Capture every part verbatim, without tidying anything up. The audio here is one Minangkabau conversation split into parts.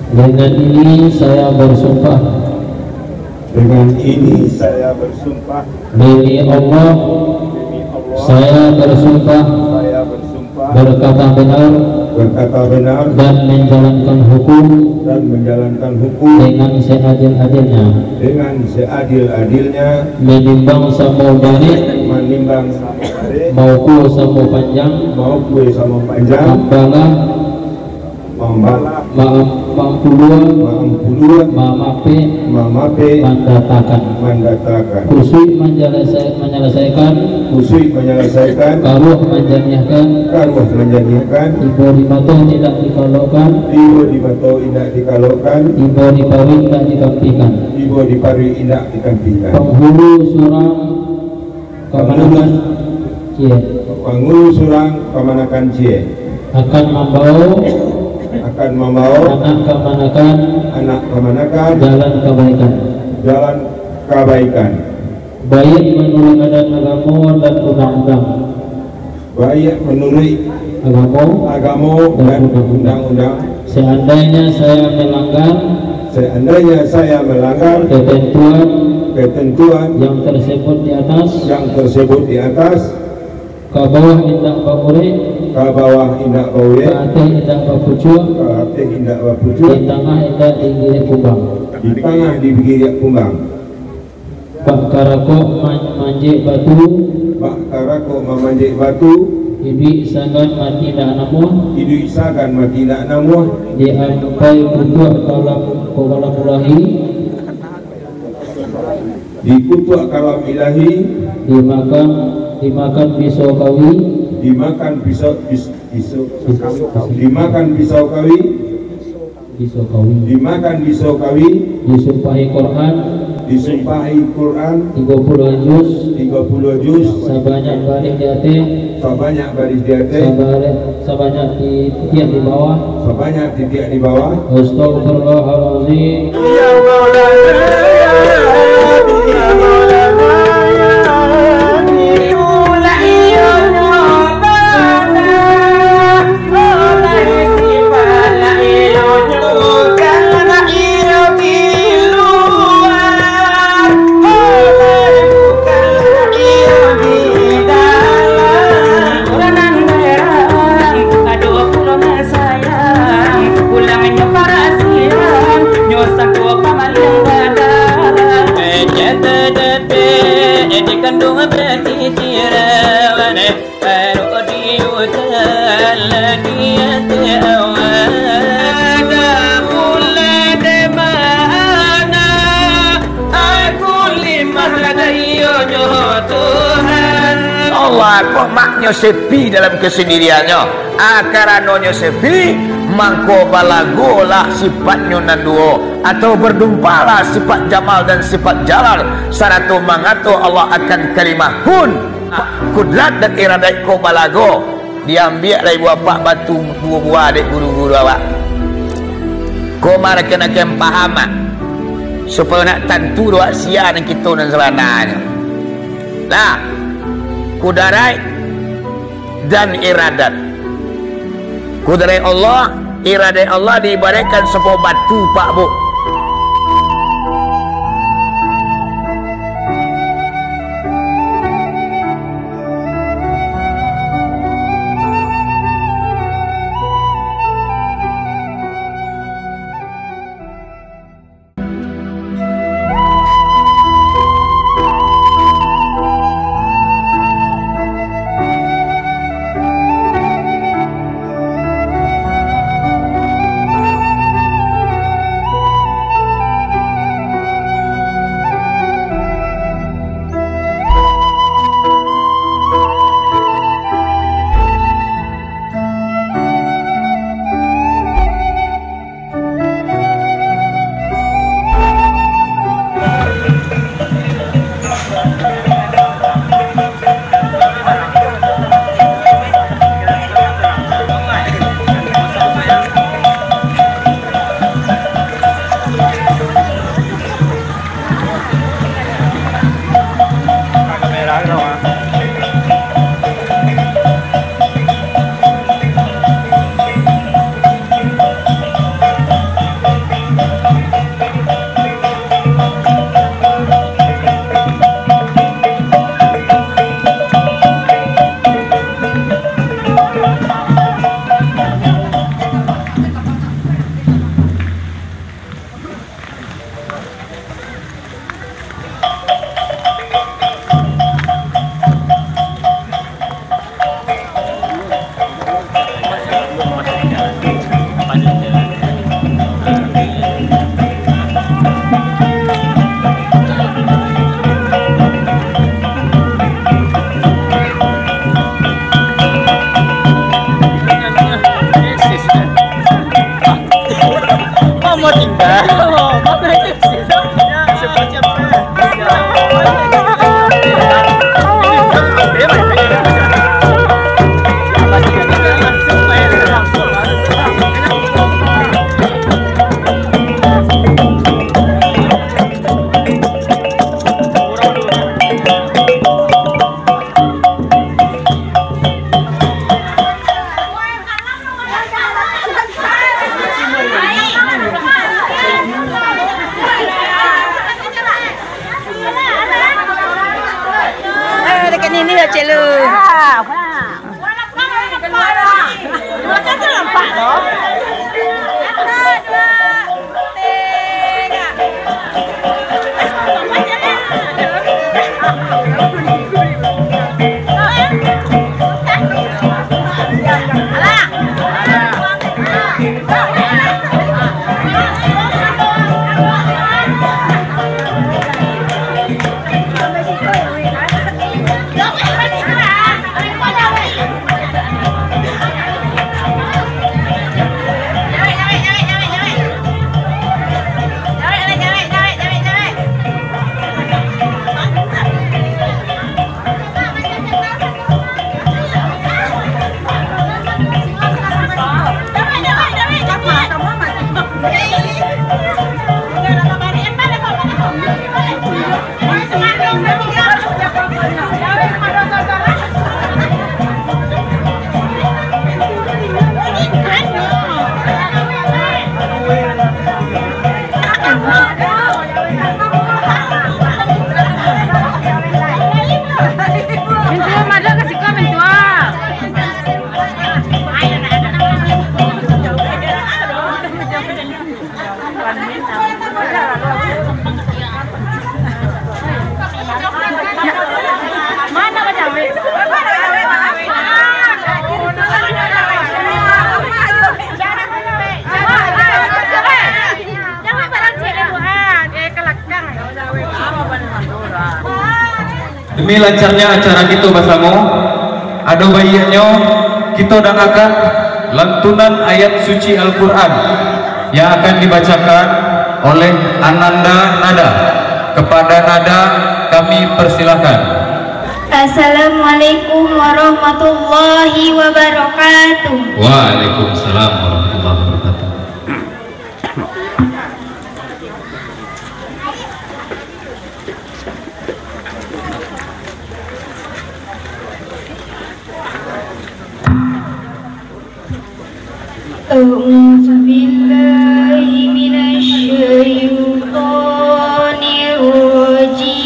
Dengan ini saya bersumpah. Dengan ini saya bersumpah. Demi Allah, demi Allah, saya bersumpah, saya bersumpah, berkata benar, berkata benar, dan menjalankan hukum, dan menjalankan hukum, dengan seadil-adilnya, dengan seadil-adilnya, menimbang samo barek, menimbang samo barek, maukua samo panjang, maukua samo panjang, mambalah, mambalah, ma-, maampuluah, maampuluah, mamapek, mamapek, mandatakan, mandatakan, kusuik manjalasa-, manyalasaikan, kusuik manyalasaikan, karuah manjaniahkan, karuah manjaniahkan, tibo di mato indak dikalokkan, tibo di mato indak dikalokkan, tibo di paruik indak dikampikan, tibo di paruik indak dikampikan. Panghulu surang kamanakan ciek. Panghulu surang kamanakan ciek. Akan mambawa, akan mambawa, anak kamanakan, anak kamanakan, jalan kabaikan, jalan kabaikan. Baiak manuruik adat agamo dan undang-undang. Baiak manuruik agamo, agamo dan, dan undang-undang. Seandainya saya melanggar, seandainya saya melanggar ketentuan, ketentuan yang tersebut di atas, yang tersebut di atas, ka bawah indak baurek, ka bawah indak baurek, ka ateh indak bapucuak, ka ateh indak bapucuak, di tangah indak digiriak kumbang, di tangah digiriak kumbang. Bak karakok ma-, manjek batu. Bak karakok mamanjek batu. Iduik sagan mati indak namuah. Iduik sagan mati indak namuah. Di ampai kutuak kalam, kalam Ilahi. Di kutuak kalam Ilahi. Dimakan, dimakan pisau kawi. Dimakan pisau, pis-, pisau. Dimakan pisau kawi. Pisau kawi. Dimakan pisau kawi. Disumpahi Quran. Disumpahi Quran. Tigo puluah juz. Tigo puluah juz. Sabanyak baris di ateh. Sabanyak baris di ateh. Sabanyak, sabanyak titiak di bawah. Sabanyak titiak di bawah. Astagfirullahalazim. Dikandung bani tirawan, baru diutan lagi ate awak. Ada pula di mana aku limah dayonyo Tuhan. Allah, kok maknyo sepi dalam kesendiriannyo. Ah, karanonyo sepi, mangko balagolah sifatnyo nan duo, atau berdumpalah sifat jamal dan sifat jalal, sarato mangato Allah akan kalimah kun. Kudrat dan iradat ko balago, diambiak lai buah apak batu duo buah dek guru-guru awak. Ko marakan-akan paham, ah, supayo nak tantu doa sia nan kito nan sabananyo. Nah, kudaraik dan iradat. Kudaraik Allah, iradat Allah diibaraikkan sabuah batu, Pak, Bu. Eh, dekat ni, ni lah, Celu. Mintuo, madok ka siko, mintuo. Demi lancarnya acara kito basamo, ado baiaknyo kito dangakan lantunan ayat suci Al-Quran yang akan dibacakan oleh Ananda Nada. Kepada Nada, kami persilahkan. Assalamualaikum warahmatullahi wabarakatuh. Waalaikumsalam warahmatullahi wabarakatuh. أعوذ بالله من الشيطان الرجيم.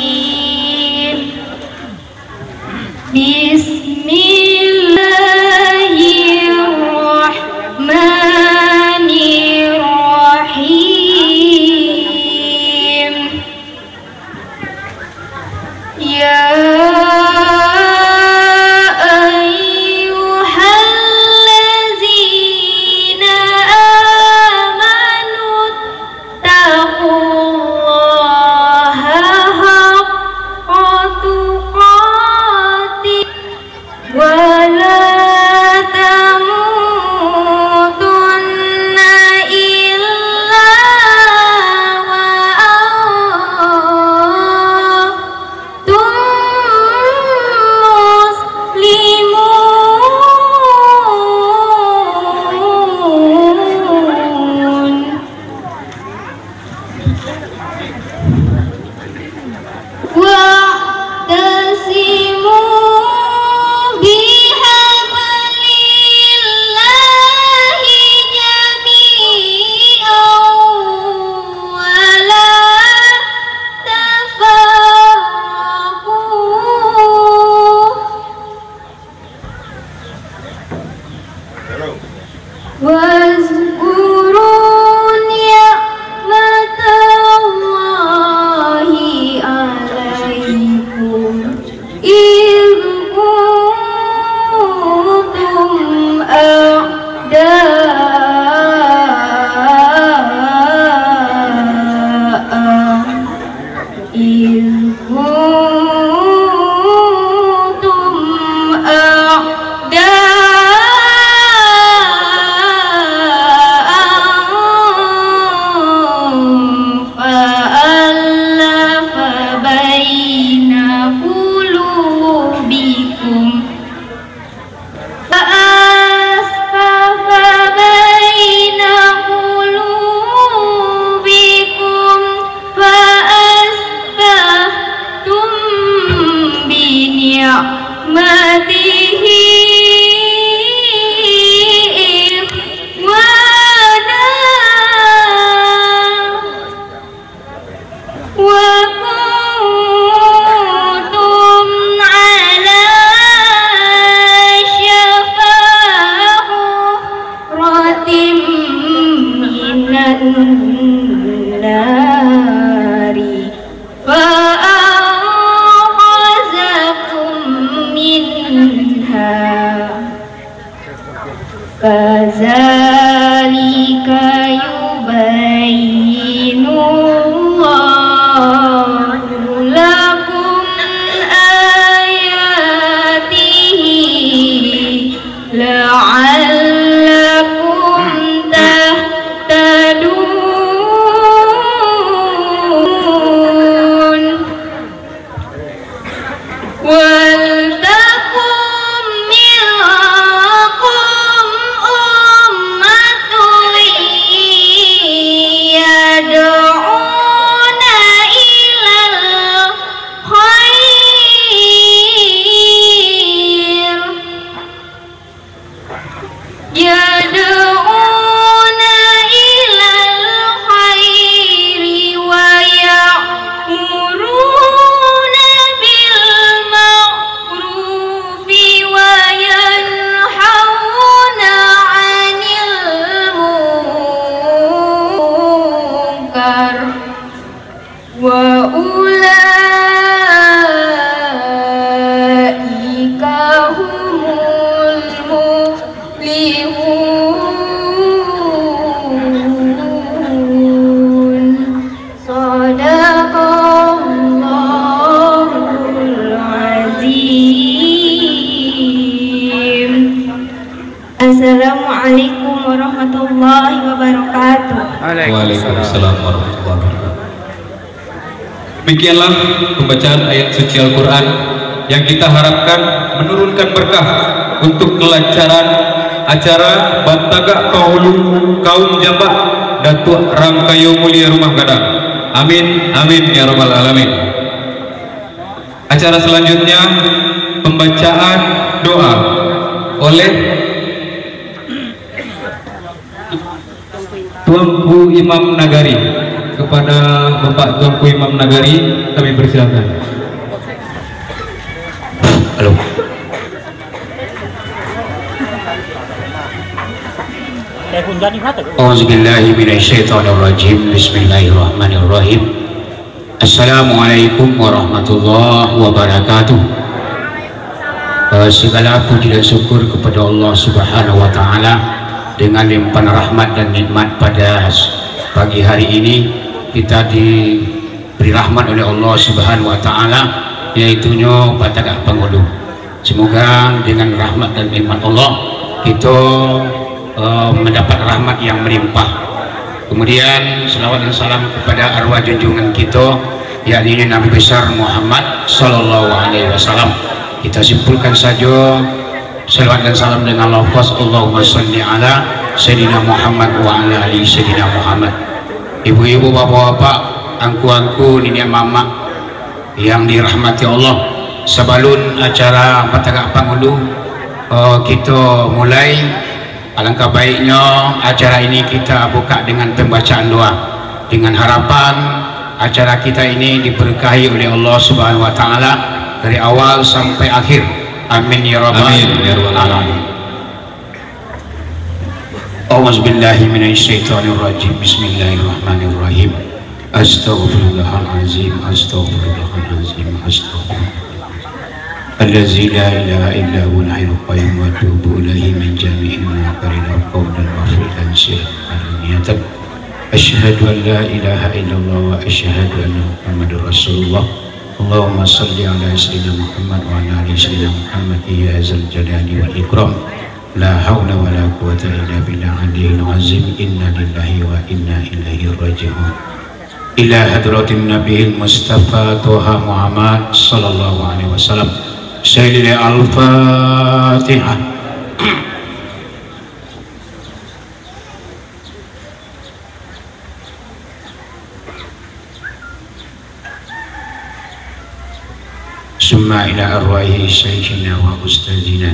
بسم الله الرحمن النار فأنقذكم منها كذلك يبين الله لكم آياته لعلكم تهتدون. ولتكن منكم أمة يدعون إلى الخير يدعون إلى الخير ويأمرون بالمعروف وينهون عن المنكر وأولئك هم المفلحون. صدق الله العظيم. Assalamualaikum warahmatullahi wabarakatuh. Waalaikumsalam warahmatullahi wabarakatuh. Demikianlah pembacaan ayat suci Al-Quran yang kita harapkan menurunkan berkah untuk kelancaran acara Batagak Pangulu Kaum Jambak Datuak Rangkayo Mulia Rumah Gadang. Amin, amin, ya rabbal alamin. Acara selanjutnya, pembacaan doa oleh Tuanku Imam Nagari. Kepada Bapak Tuanku Imam Nagari, kami persilakan. Halo. Auzubillahi minasyaitonirrajim. Bismillahirrahmanirrahim. Assalamualaikum warahmatullahi wabarakatuh. Eh, segala puji dan syukur kepada Allah Subhanahu wa Ta'ala, dengan limpahan rahmat dan nikmat pada s-, pagi hari ini, kita diberi rahmat oleh Allah Subhanahu wa Ta'ala, yaitunyo Batagak Pangulu. Semoga dengan rahmat dan nikmat Allah, kita, eh, mendapat rahmat yang melimpah. Kemudian, salawat dan salam kepada arwah junjungan kita, yakni Nabi Besar Muhammad sallallahu alaihi wasallam. Kita simpulkan saja salawat dan salam dengan lafaz, "Allahumma salli ala Sayyidina Muhammad wa ala ali Sayyidina Muhammad." Ibu-ibu, bapak-bapak, angku-angku, niniak mamak, yang dirahmati Allah, sabalun acara Batagak Pangulu, eh, kita mulai, alangkah baiknyo acara ini kita buka dengan pembacaan doa, dengan harapan acara kita ini diberkahi oleh Allah Subhanahu wa Ta'ala dari awal sampai akhir. Amin ya rabbal Amin ya rabbal alamin. A'udzubillahi minasyaitonirrajim. Bismillahirrahmanirrahim. Astaghfirullahalazim, astaghfirullahalazim, astaghfirullah. Allazi la ilaha illa huwal hayyul qayyum wa atubu ilaihi min jami'il makaridil qaulan wa fi'lan sirran wa alaniyatan. Asyhadu an la ilaha illallah wa asyhadu anna Muhammadar Rasulullah. Allahumma salli ala Sayyidina Muhammad wa ala ali Sayyidina Muhammad ya zal jalali wal ikram. La haula wala quwwata illa billahil aliyil azim. Inna lillahi wa inna ilaihi raji'un. Ila hadratin nabiyil mustafa Toha Muhammad sallallahu alaihi wasallam. Sayyidina Al-Fatihah. Summa ila arwahi syaikhina wa ustazina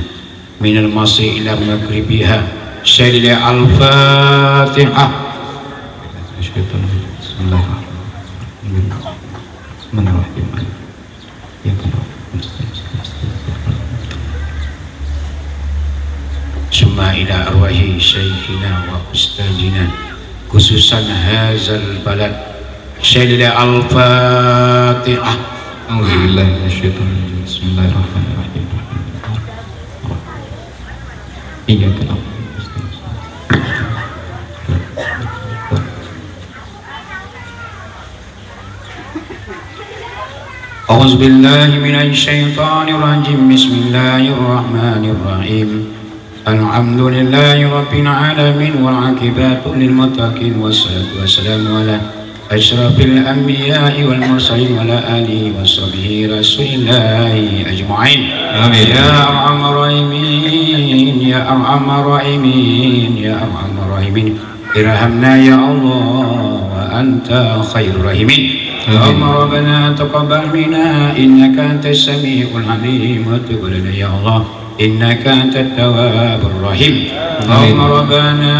minal masih ila magribiha. Syaikhina Al-Fatihah. Bismillahirrahmanirrahim. Summa ila arwahi syaikhina wa ustazina khususan hazal balad. Syahidillah Al-Fatihah. A'udzubillahi minasyaitonirrajim. Bismillahirrahmanirrahim. Iyyaka na'budu wa iyyaka nasta'in. A'udzubillahi minasyaitonirrajim. Bismillahirrahmanirrahim. Alhamdulillahi rabbil alamin, wal aqibatu lil muttaqin, wassalatu wassalamu ala asyrafil anbiya'i wal mursalin, wa ala alihi wa sahbihi rasulillahi ajma'in. Amin. Ya arhamar rahimin, ya arhamar rahimin, ya arhamar rahimin. Irhamna ya Allah, wa anta khairur rahimin. Amin. Allahumma rabbana taqabbal minna innaka antas samiul alim, wa tub alaina ya Allah innaka antat tawwabur rahim. Amin. Allahumma rabbana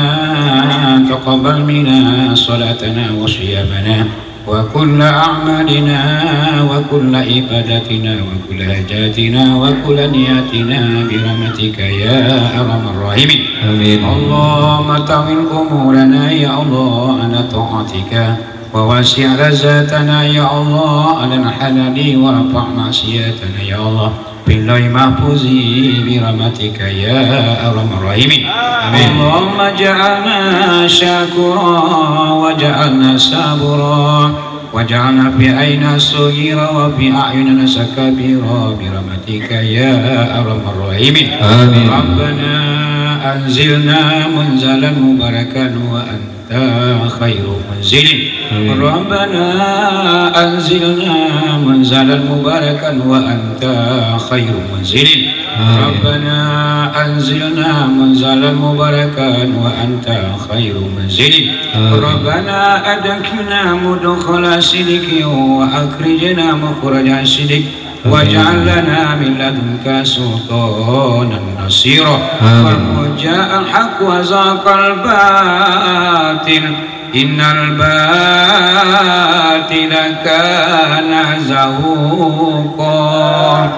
taqabbal minna salatana wa siyamana wa kulla a'malina wa kulla ibadatina wa kulla hajatina wa kulla niyatina birahmatika ya arhamar rahimin. Amin. Allahumma tawil umurana ya Allah ala ta'atika, wa wasi' razaqana ya Allah ala halali, wa rafa' maksiatana ya Allah fil lauhil mahfuzi birahmatika ya arhamar rahimin. Amin. Allahumma ja'alna syakura wa ja'alna sabura wa ja'alna fi aina sugira wa fi a'yunina sakabira birahmatika ya arhamar rahimin. Amin. Rabbana anzilna munzalan mubarakan wa anta khairu munzilin. Amin. Rabbana anzilna munzalan mubarakan wa anta khairu munzilin. Amin. Rabbana anzilna munzalan mubarakan wa anta khairu munzilin. Amin. Rabbana adkhilna mudkhala sidqin wa akhrijna mukhraja sidq. Amin. Waj'al lana min ladunka sultanan nasira. Amin. Faqad ja'al haqq wa zahaqal batil. Innal batila kana zahuqa.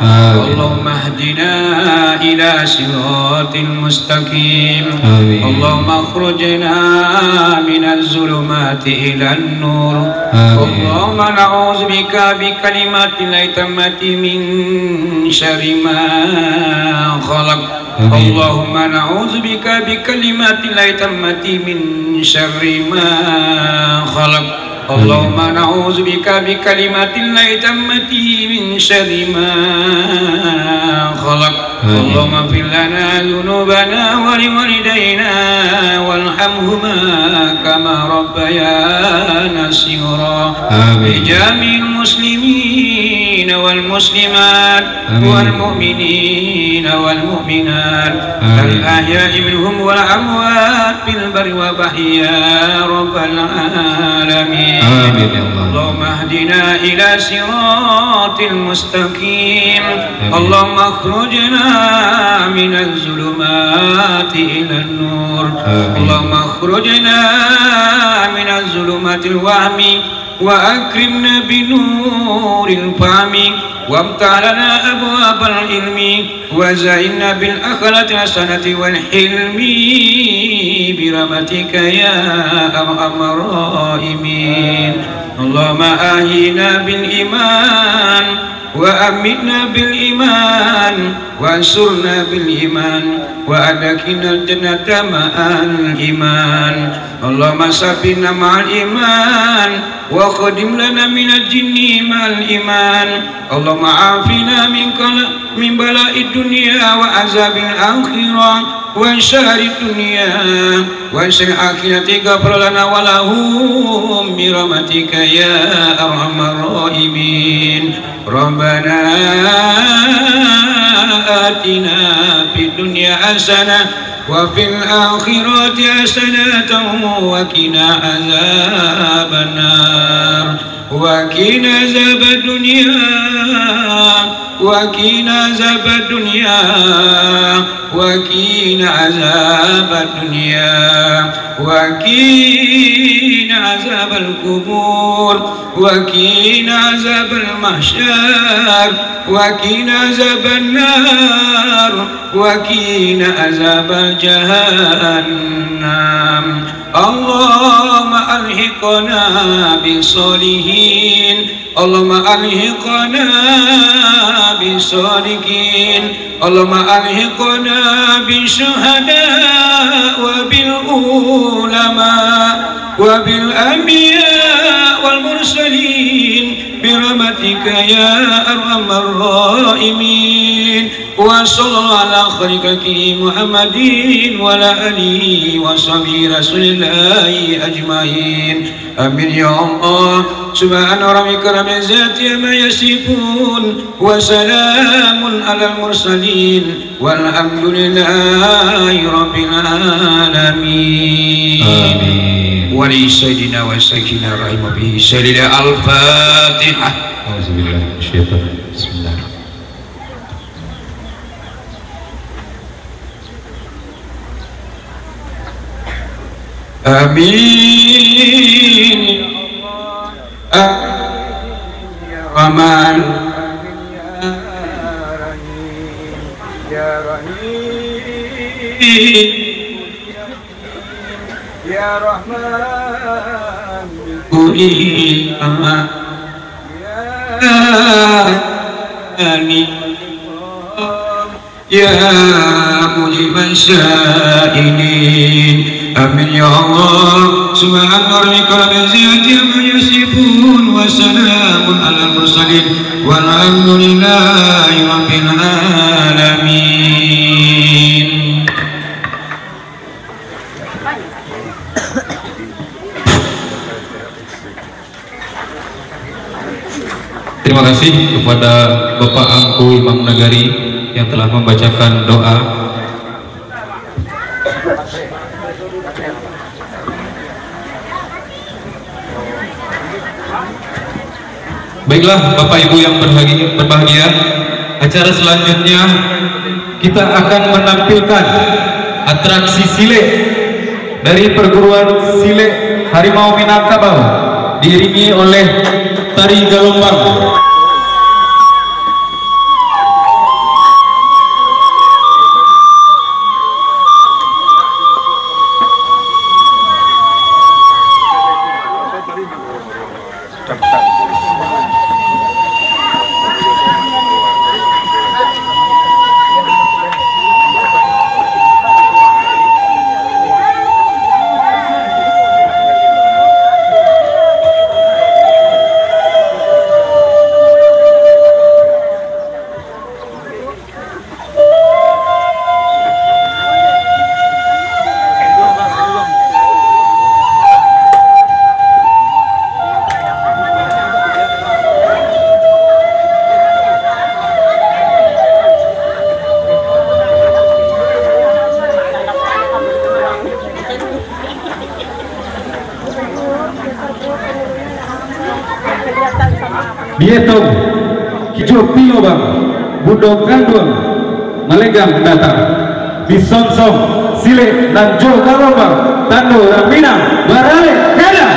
Amin. Allahumma ihdina ila siratil mustaqim. Amin. Allahumma akhrijna minaz zulumati ilan nur. Amin. Allahumma na'udzubika bi kalimatillahi tammati min syarri ma khalaq. Amin. Allahumma na'udzubika bi kalimatillahi tammati min syarri ma khalaq. Amin. Allahumma na'udzubika bi kalimatillahi tammati min syarri ma khalaq. Amin. Allahumma ighfir lana dzunubana wa liwalidaina warhamhuma kama rabbayana shighra. Amin. Bi jami'il muslimina wal muslimat. Amin. Wal mu'minina wal mu'minat. Amin. Al ahya'i minhum wal amwat fil barri wal bahri ya rabbal alamin. Amin, ya Allah. Allahumma ihdina ila siratil mustaqim. Amin. Allahumma akhrijna minaz zulumati ilan nur. Amin. Allahumma akhrijna minaz zulumatil wahmi wa akrimna binuril fahmi, wamtah lana abwabal ilmi, wa zayyinna bil akhlaqil hasanati wal hilmi, birahmatika ya arhamar rahimin. Allahumma ahyina bil iman, wa amitna bil iman, wa ansurna bil iman, wa adkhilnal jannata ma'al iman. Allahumma sabbitna ma'al iman, wa khadim lana minal jinni ma'al iman. Allahumma afina min kal-, min bala'id dunya wa azabil akhirah, wa syarrid dunya, wa syarril akhirati, ghafir lana wa lahum, birahmatika ya arhamar rahimin. Rabbana atina fid dunya hasanah, wa fil akhirati hasanatan, wa qina azabannar. Wa qina azabad dunya, wa qina azabad dunya, wa qina azabad dunya, wa qina azabal qubur, wa qina azabal mahsyar, wa qina azaban nar, wa qina azabal jahannam. اللهم ألحقنا بالصالحين. اللهم ألحقنا بالصالحين. اللهم ألحقنا بالشهداء وبالعلماء وبالأنبياء والمرسلين برحمتك يا أرحم الراحمين. وصلى الله على خير خلقه محمد وعلى آله وصحبه رسول الله أجمعين. آمين يا الله. سبحان ربك رب العزة عما يصفون. وسلام على المرسلين. والحمد لله رب العالمين. آمين. ولسيدنا وشيخنا رحمه به سليل الفاتحة. أعوذ بالله من الشيطان الرجيم. بسم الله. آمين. آمين يا رحمن. آمين يا رحيم. يا رحيم. يا رحمن. قل يا رحمن. يا رحمن. يا مجيب السائلين. آمين يا الله. سبحان ربك رب العزة عما يصفون. وسلام على المرسلين. والحمد لله رب العالمين. Terima kasih kepada Bapak Angku Imam Nagari yang telah membacakan doa. Baiklah, Bapak Ibu yang berbahagia, berbahagia, acara selanjutnya kita akan menampilkan atraksi silek dari perguruan silek Harimau Minangkabau, diiringi oleh tari galombang. Dietong, kijo pilo bang, bundo kanduang, malenggang datang. Disonsong, silek nan jo galombang, tando urang Minang, baralek ka adan.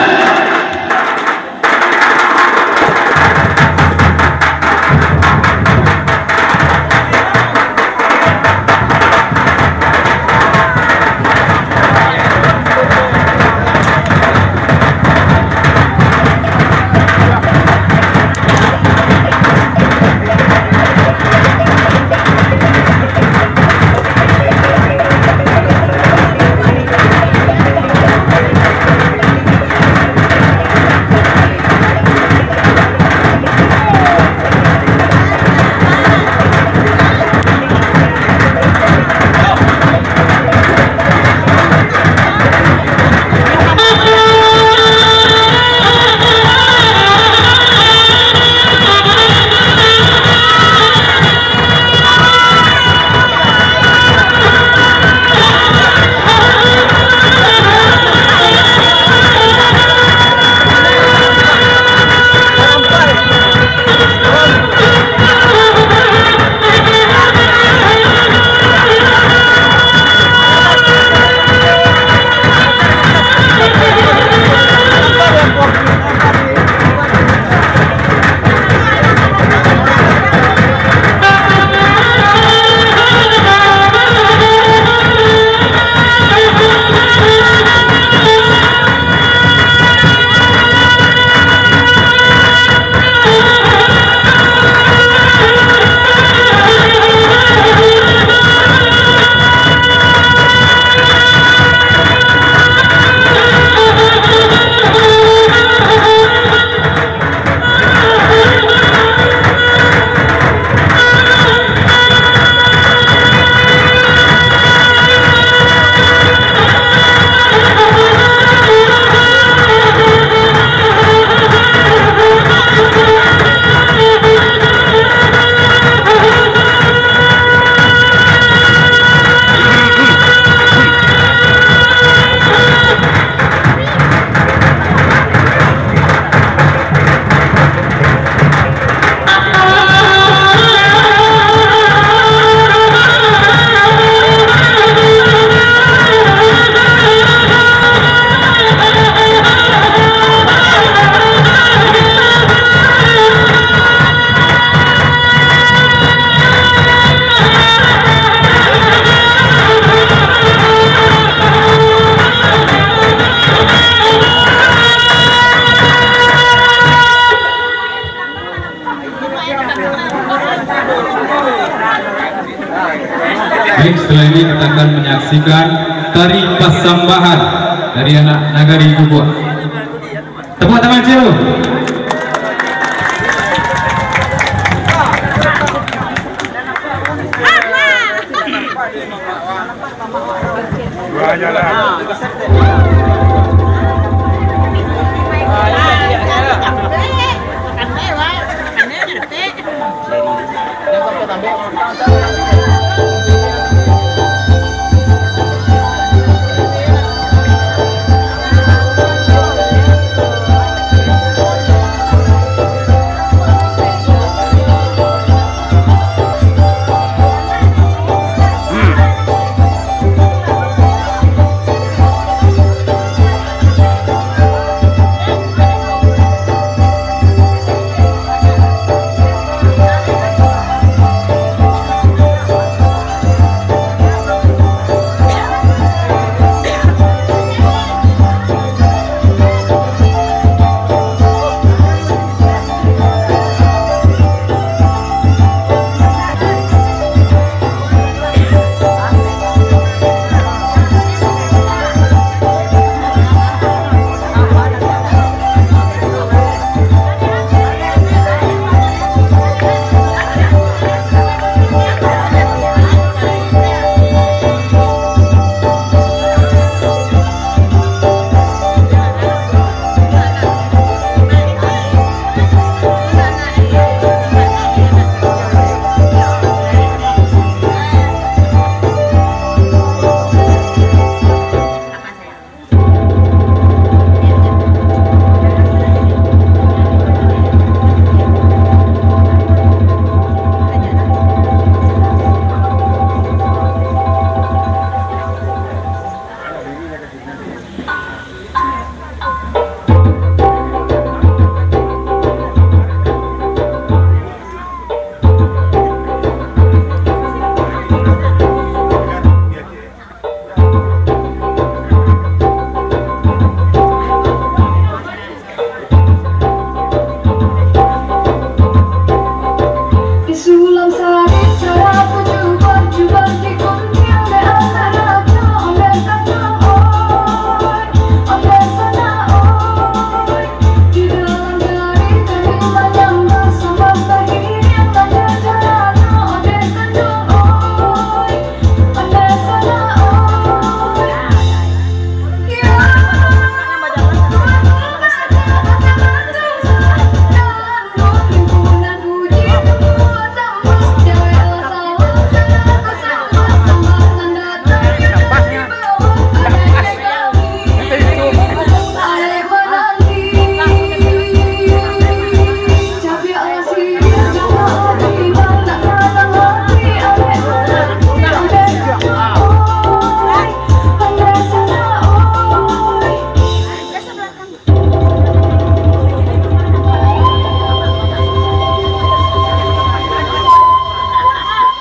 Setelah ini kita akan menyaksikan tari pasambahan dari anak Nagari Guguak. Tepuk tangan, Cil.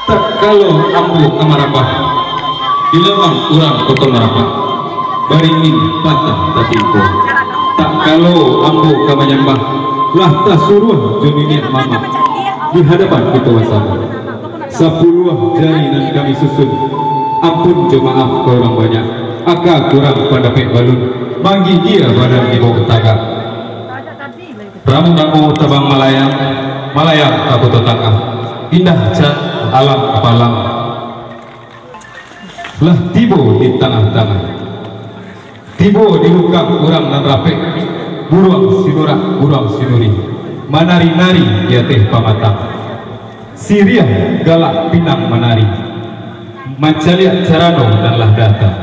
Takalo ambo ka marambah, di lawang urang Koto Marambah, baringin patah tatimpo. Takalo ambo ka manyambah, lah tasuruah jo niniak mamak di hadapan kito basamo. Sapuluah jari nan kami susun, ampun jo maaf ka urang banyak, aka kurang pandapek balun, manggigia badan di bawah tagak. Ramo-ramo tabang malayang, malayang ka Koto Tangah, indah can alam apalang. Lah tibo di tangah-tangah. Tibo di lukang urang nan rapek, buruang sinurak, buruang sinuri, manari-nari di ateh pamatang. Siriah galak pinang manari, mancaliak carano nan lah datang.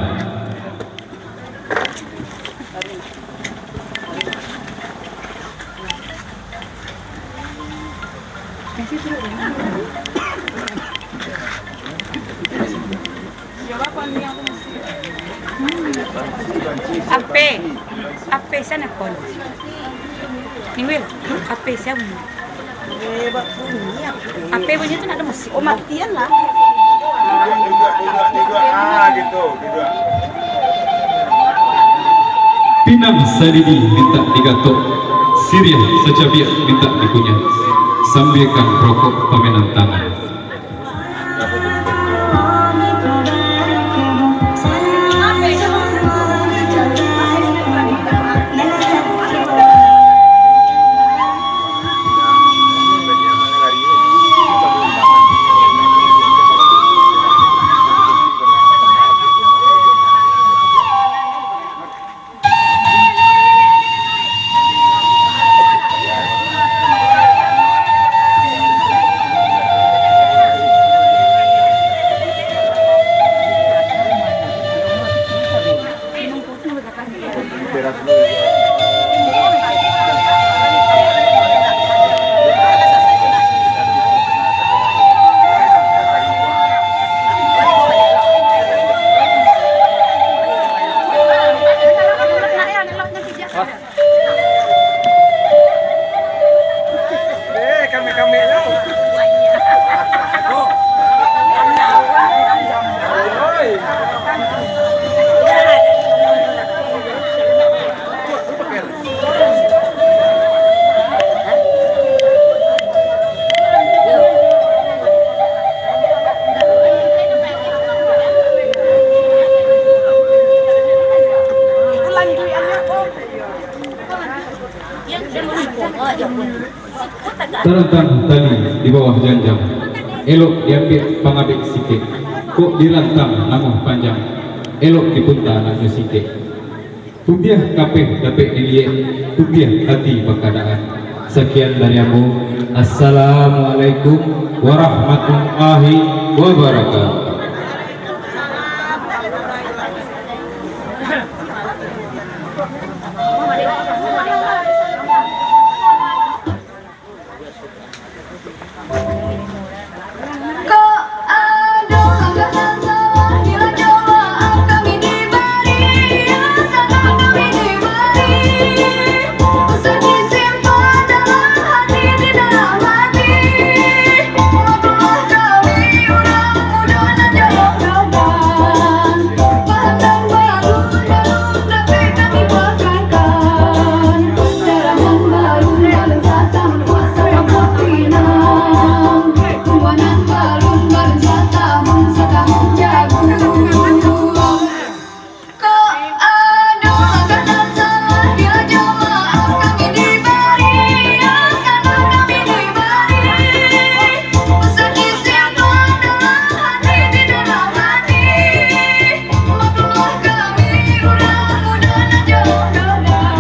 Ape? Ape sana pon? Mingguil, ape siapa? Ape bunyi tu nak ada musik? Oh, matian lah. Pinang sadidi mintak digatok, siriah sacabiak mintak dikunyah, sambiakan rokok pamenan tangan. Tarantang tali di bawah janjang, elok diambiak pangabek sikek. Kok dirantang namuah panjang, elok dipunta naknyo sikek. Putiah kapeh dapek diliek, putiah ati bakadaan. Sakian dari ambo. Assalamualaikum warahmatullahi wabarakatuh. Kok ado langkah nan salah, bila coba kami dibari, ya, salah kami dibari. Usah disimpan dalam hati, di dalam hati. Maaflah kami, urang mudo nan jauah. Paham dan balun-balun dapek kami pakankan. Dalaman balun-balun satahun puasa kampuang pinang. Tumbuanan balun-balun satahun, satahun jagung. Kok ado langkah nan salah, bila jamaah kami dibari, langkah kami dibari. Usah disimpan dalam hati, di dalam hati. Maaflah kami, urang mudo nan jauah dolan.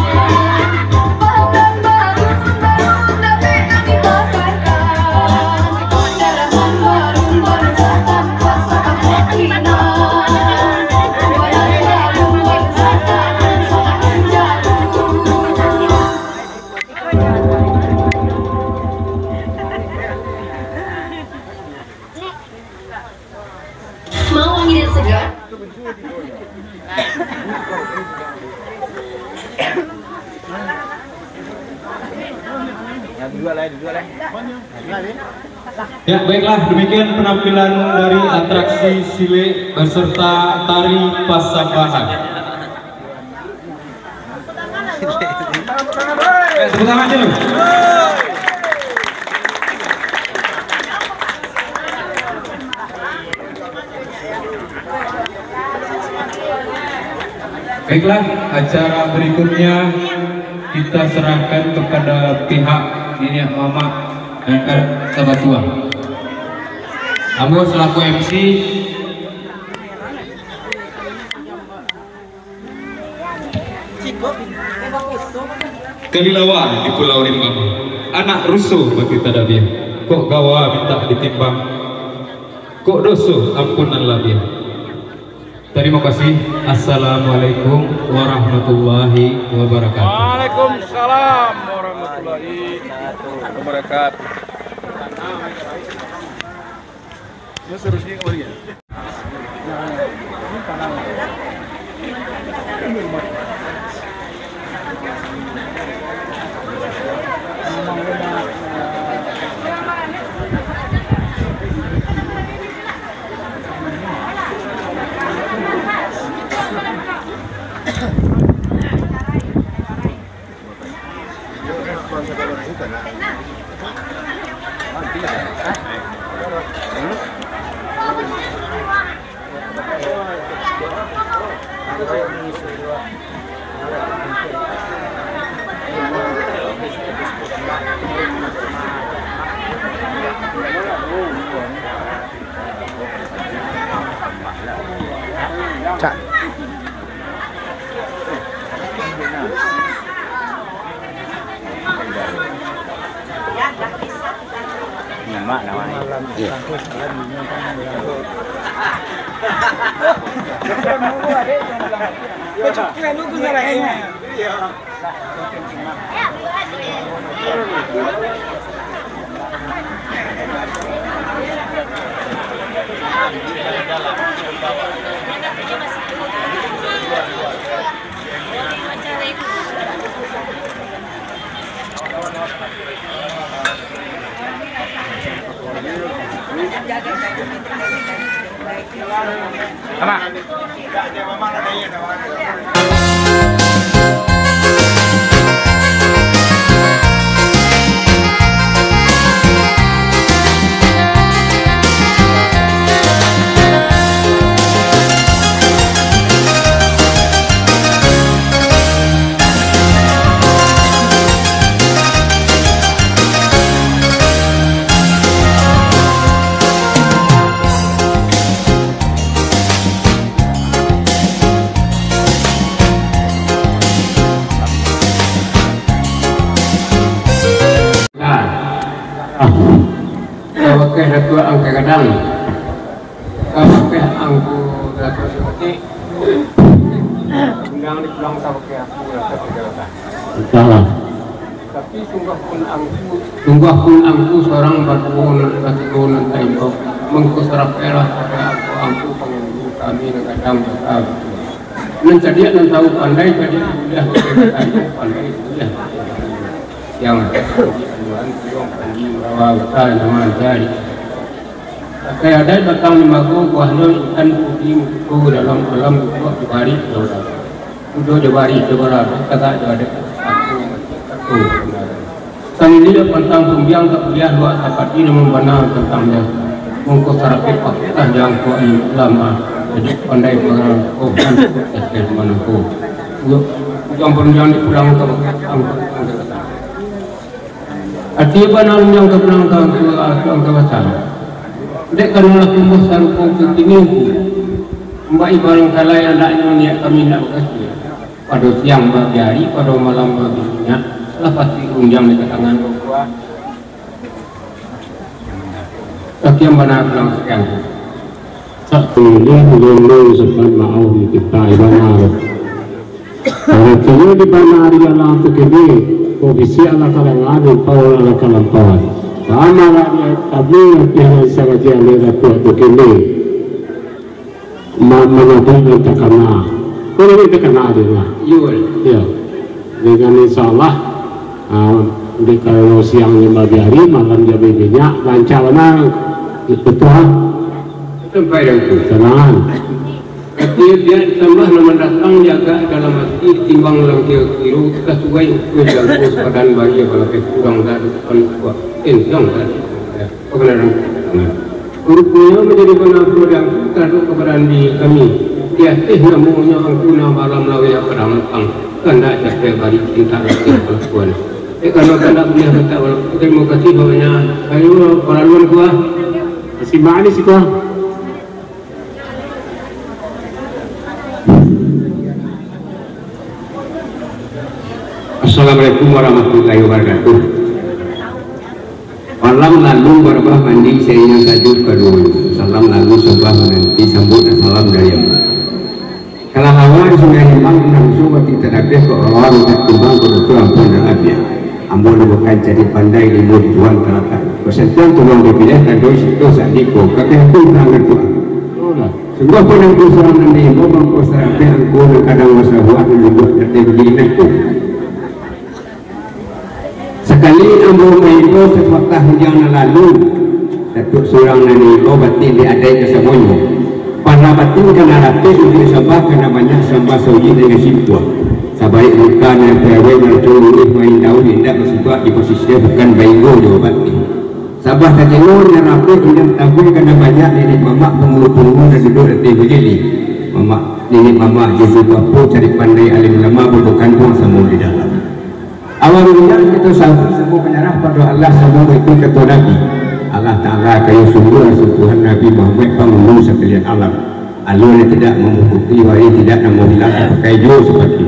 Paham dan balun-balun dapek kami pakankan. Dalaman balun-balun satahun puasa kampuang pinang. Mau angin yang segar? Ya, baiklah, demikian penampilan dari atraksi silek beserta tari pasambahan. Eh, tepuk tangan dulu. Baiklah, acara berikutnya kita serahkan kepada pihak niniak mamak dan adat Sabatuah. Ambo selaku M C. Kalilawa di Pulau Rimbang, anak ruso bati tadabiah. Kok gawa mintak ditimbang, kok doso ampunan labiah. Tarimo kasih. Assalamualaikum warahmatullahi wabarakatuh. Waalaikumsalam warahmatullahi wabarakatuh. Cak. Nyemak namanya. Iya. Amak. Ka bakeh Datuak Angku Gadang. Ka bakeh Angku Datuak Saketek. Undang dipulang ka bakeh Angku Datuak Angku Gadang. Entahlah. Tapi sungguahpun Angku, sungguahpun Angku surang baduo nan batigo nan taimbau. Mangko sarapehlah ka Angku, Angku pangulu kami nan gadang basa. Nan cadiak nan tahu pandai, cadiak buliah, pandai buliah. Yang ada di Tuhan, Tuhan Panji Marawa Basa Nyaman Jari. Pakai adat batang limbago, buahnyo intan pudi muko dalam alam, duduak di bari dolar. Duduak di bari dolar, tagak di adat aku, aku. Saliliak pantang sumbiang, tak buliah luak tapati, namun bana tantangnyo. Mangko sarapek pakitah jangko ulama, jadi pandai pangarang kohan, manangko. Ujuang panunjuang dipulang ka bakeh Angku Gadang. Ati bana rundiang ka pulang ka, ka, ka, ka basah. Dek karano lah tumbuah sarupo kutini, mbak ibarang kalai andaknyo niat kami nak bakasi. Pado siang bagiari, pado malam bagiminyak, lah pasti rundiang di tangan. Sakian bana pulang sakian. Sak keliling lele sopan maoh di kita ibana. Aratinyo di bana ari alang tu kini, ko bisiak lah kadangaan, impau lah kalampauan. Bana lah di kami, artinyo saraja lele kuat tu kini. Ma-, manyabuik nan takana. Ko lele takana dek lah. Iyo. Iyo. Dengan insya Allah, ah, di kalau siang lima hari, malam jadi minyak, lancar bana. Itu tu, ah. Sampai dah itu. Sanang. Tapi biak tambah nan mandatang, jaga dalam ati, timbang dalam kiro-kiro, kasuai ukua jangko sapadan bayi, balapeh kurang dari depan kuat. Entong dari. Pagalaran. Ruponyo manjadi bana pulo di Angku, taradok kabaranian kami. Di ateh namonyo Angku nan baalam laweh padang lapang, kandak capek bari pintak latih palakuan. Eh, kalau kandak buliah mintak walaupun. Tarimo kasih banyak. Ayo, paraluan kuah. Masih manis kuah. Assalamualaikum warahmatullahi wabarakatuh. Malam lalu barabah mandi, sainyo sajo kaduo. Salam lalu sabah mananti, sambuik salam dari ambo. Kalau awak di Sungai Rembang, indak usah bati tadapeh, kok awak mintak timbang, kok dato ampun nan abiah. Ambo nan bukan cadiak pandai, ilmu di Tuhan talatak. Basatuan tolong dipiliah, tando siko sadiko, kakeh tu pelanggan Tuhan. Sungguah pun Angku surang nan diimbau, mangko sarapeh Angku nan kadang basabuah, nan duduak di ateh bagi inah tu. Sakali ambo maimbau sapatah rundiang nan lalu, Datuak surang nan diimbau, batin di adaik kasamonyo. Pahla batin kana rapek, ujuik sabah kana banyak, sambah sauji dengan simpuah. Sabaik muka nan piawai, marancong luruih, main daun indak basibak, di posisi bukan bainggo jo batin. Sabah tajelo nan rapek, indak tabuih kana banyak, niniak mamak pangulu-pangulu nan duduak di ateh bajilih. Mamak, niniak mamak, jo ibu bapo, cadiak pandai alim ulama, bubuih kanduang samo di dalam. Awal mula kito samo, samo manyarah pado Allah, samo maikuik kato Nabi. Allah Ta'ala kayo sumber, asuh Tuhan Nabi Muhammad, pangulu sakalian alam. Alun nan tidak mamuputi, wari tidak nan mahilang, tapakai juo sapatu.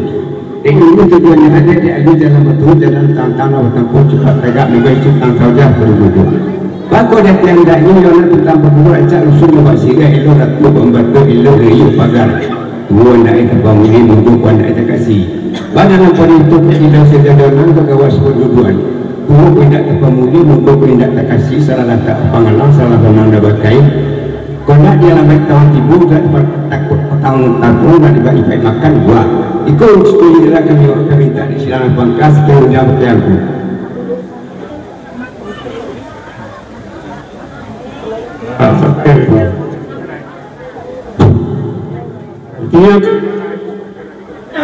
Dek dulu tujuannyo ado, dek ado jalan baturuik, jalan tantang lah batampuah, cupak tagak, mudah cutang saujah parududuak. Bako dek tiang dak ni, yo nan tantang baburuak, rancak rusuh mambasirah, elok ratu bambantu, elok riuh pagar. Tuo andak e tapamudi, mudo ko andak e takasi. Badalam parintuah katilang sajadonan, bagawas paduduan. Tuo ko indak tapamudi, mudo ko indak takasi, salah latak pangalang, salah panang dabakai. Ko indak di alamaik tawang tibo, indak di pa-, takuk patang tabung, indak di bak ipaik makan buah. Iko uji ko indak kami awak kamintak di silang pangkas, kiro nyo bakeh Angku. Intinya,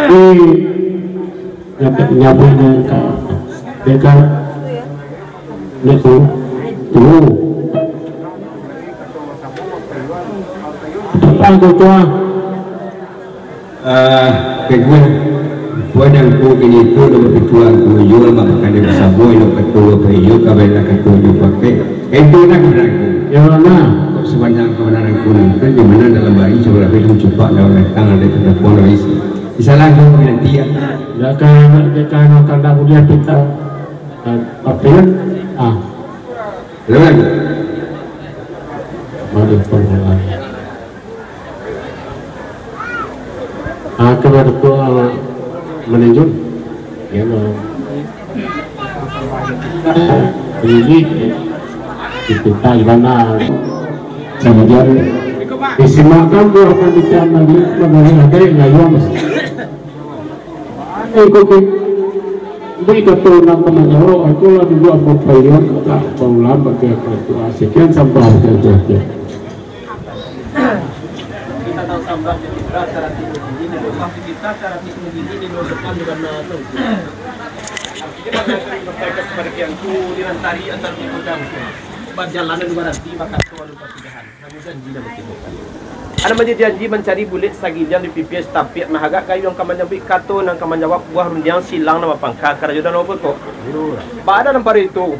di nyabuik, nyabuik nan ka, deka, deka, tu. Apa tu, tuan? Ah, kaguah, Puan Angku kini tu, lah bapituah Angku iyo, lah makan di basamo, iyo kato, apa iyo, kabar lah kato, iyo pakai. Itu lah kabar Angku. Iyo lah. Kok sabanyak kabar Angku nonton, di mana dalam hari, sabarang film cupak dalam datang, ada kita pun dah isi. Di salah Angku nanti ya. Dak ka, dak ka, dak ka buliah pintar. Ah, apa ya? Ah. Kan? Mari permulaan. Ah, kepada tua menunjuk. Ya, no. Ini kita gimana? Kemudian disimakkan doa panitia majlis, mengenai ada yang ngayuang. Iko ki, beri kato nan ka manjawab, aku lah duduk ambo payuang, tak paulah bagi aku tu. Ah, sekian sambah saja. Kita tahu sambah di kita, cara tidur di sini, rumah di kita, cara tidur di sini, di rumah depan, di mana tu. Artinya, bagi aku, sampai ke seperti yang tu, di rantari, antar di gudang. Bajalan, di baranti, bakat tu, ada perpindahan. Ado manjadi janji mancari bulek sagiliang di pipia satapiak, mahagak gayuang ka manyambuik kato nan ka manjawab, buah rundiang silang nan bapangka karajo nan bapokok. Iyo. Baa nan pado itu,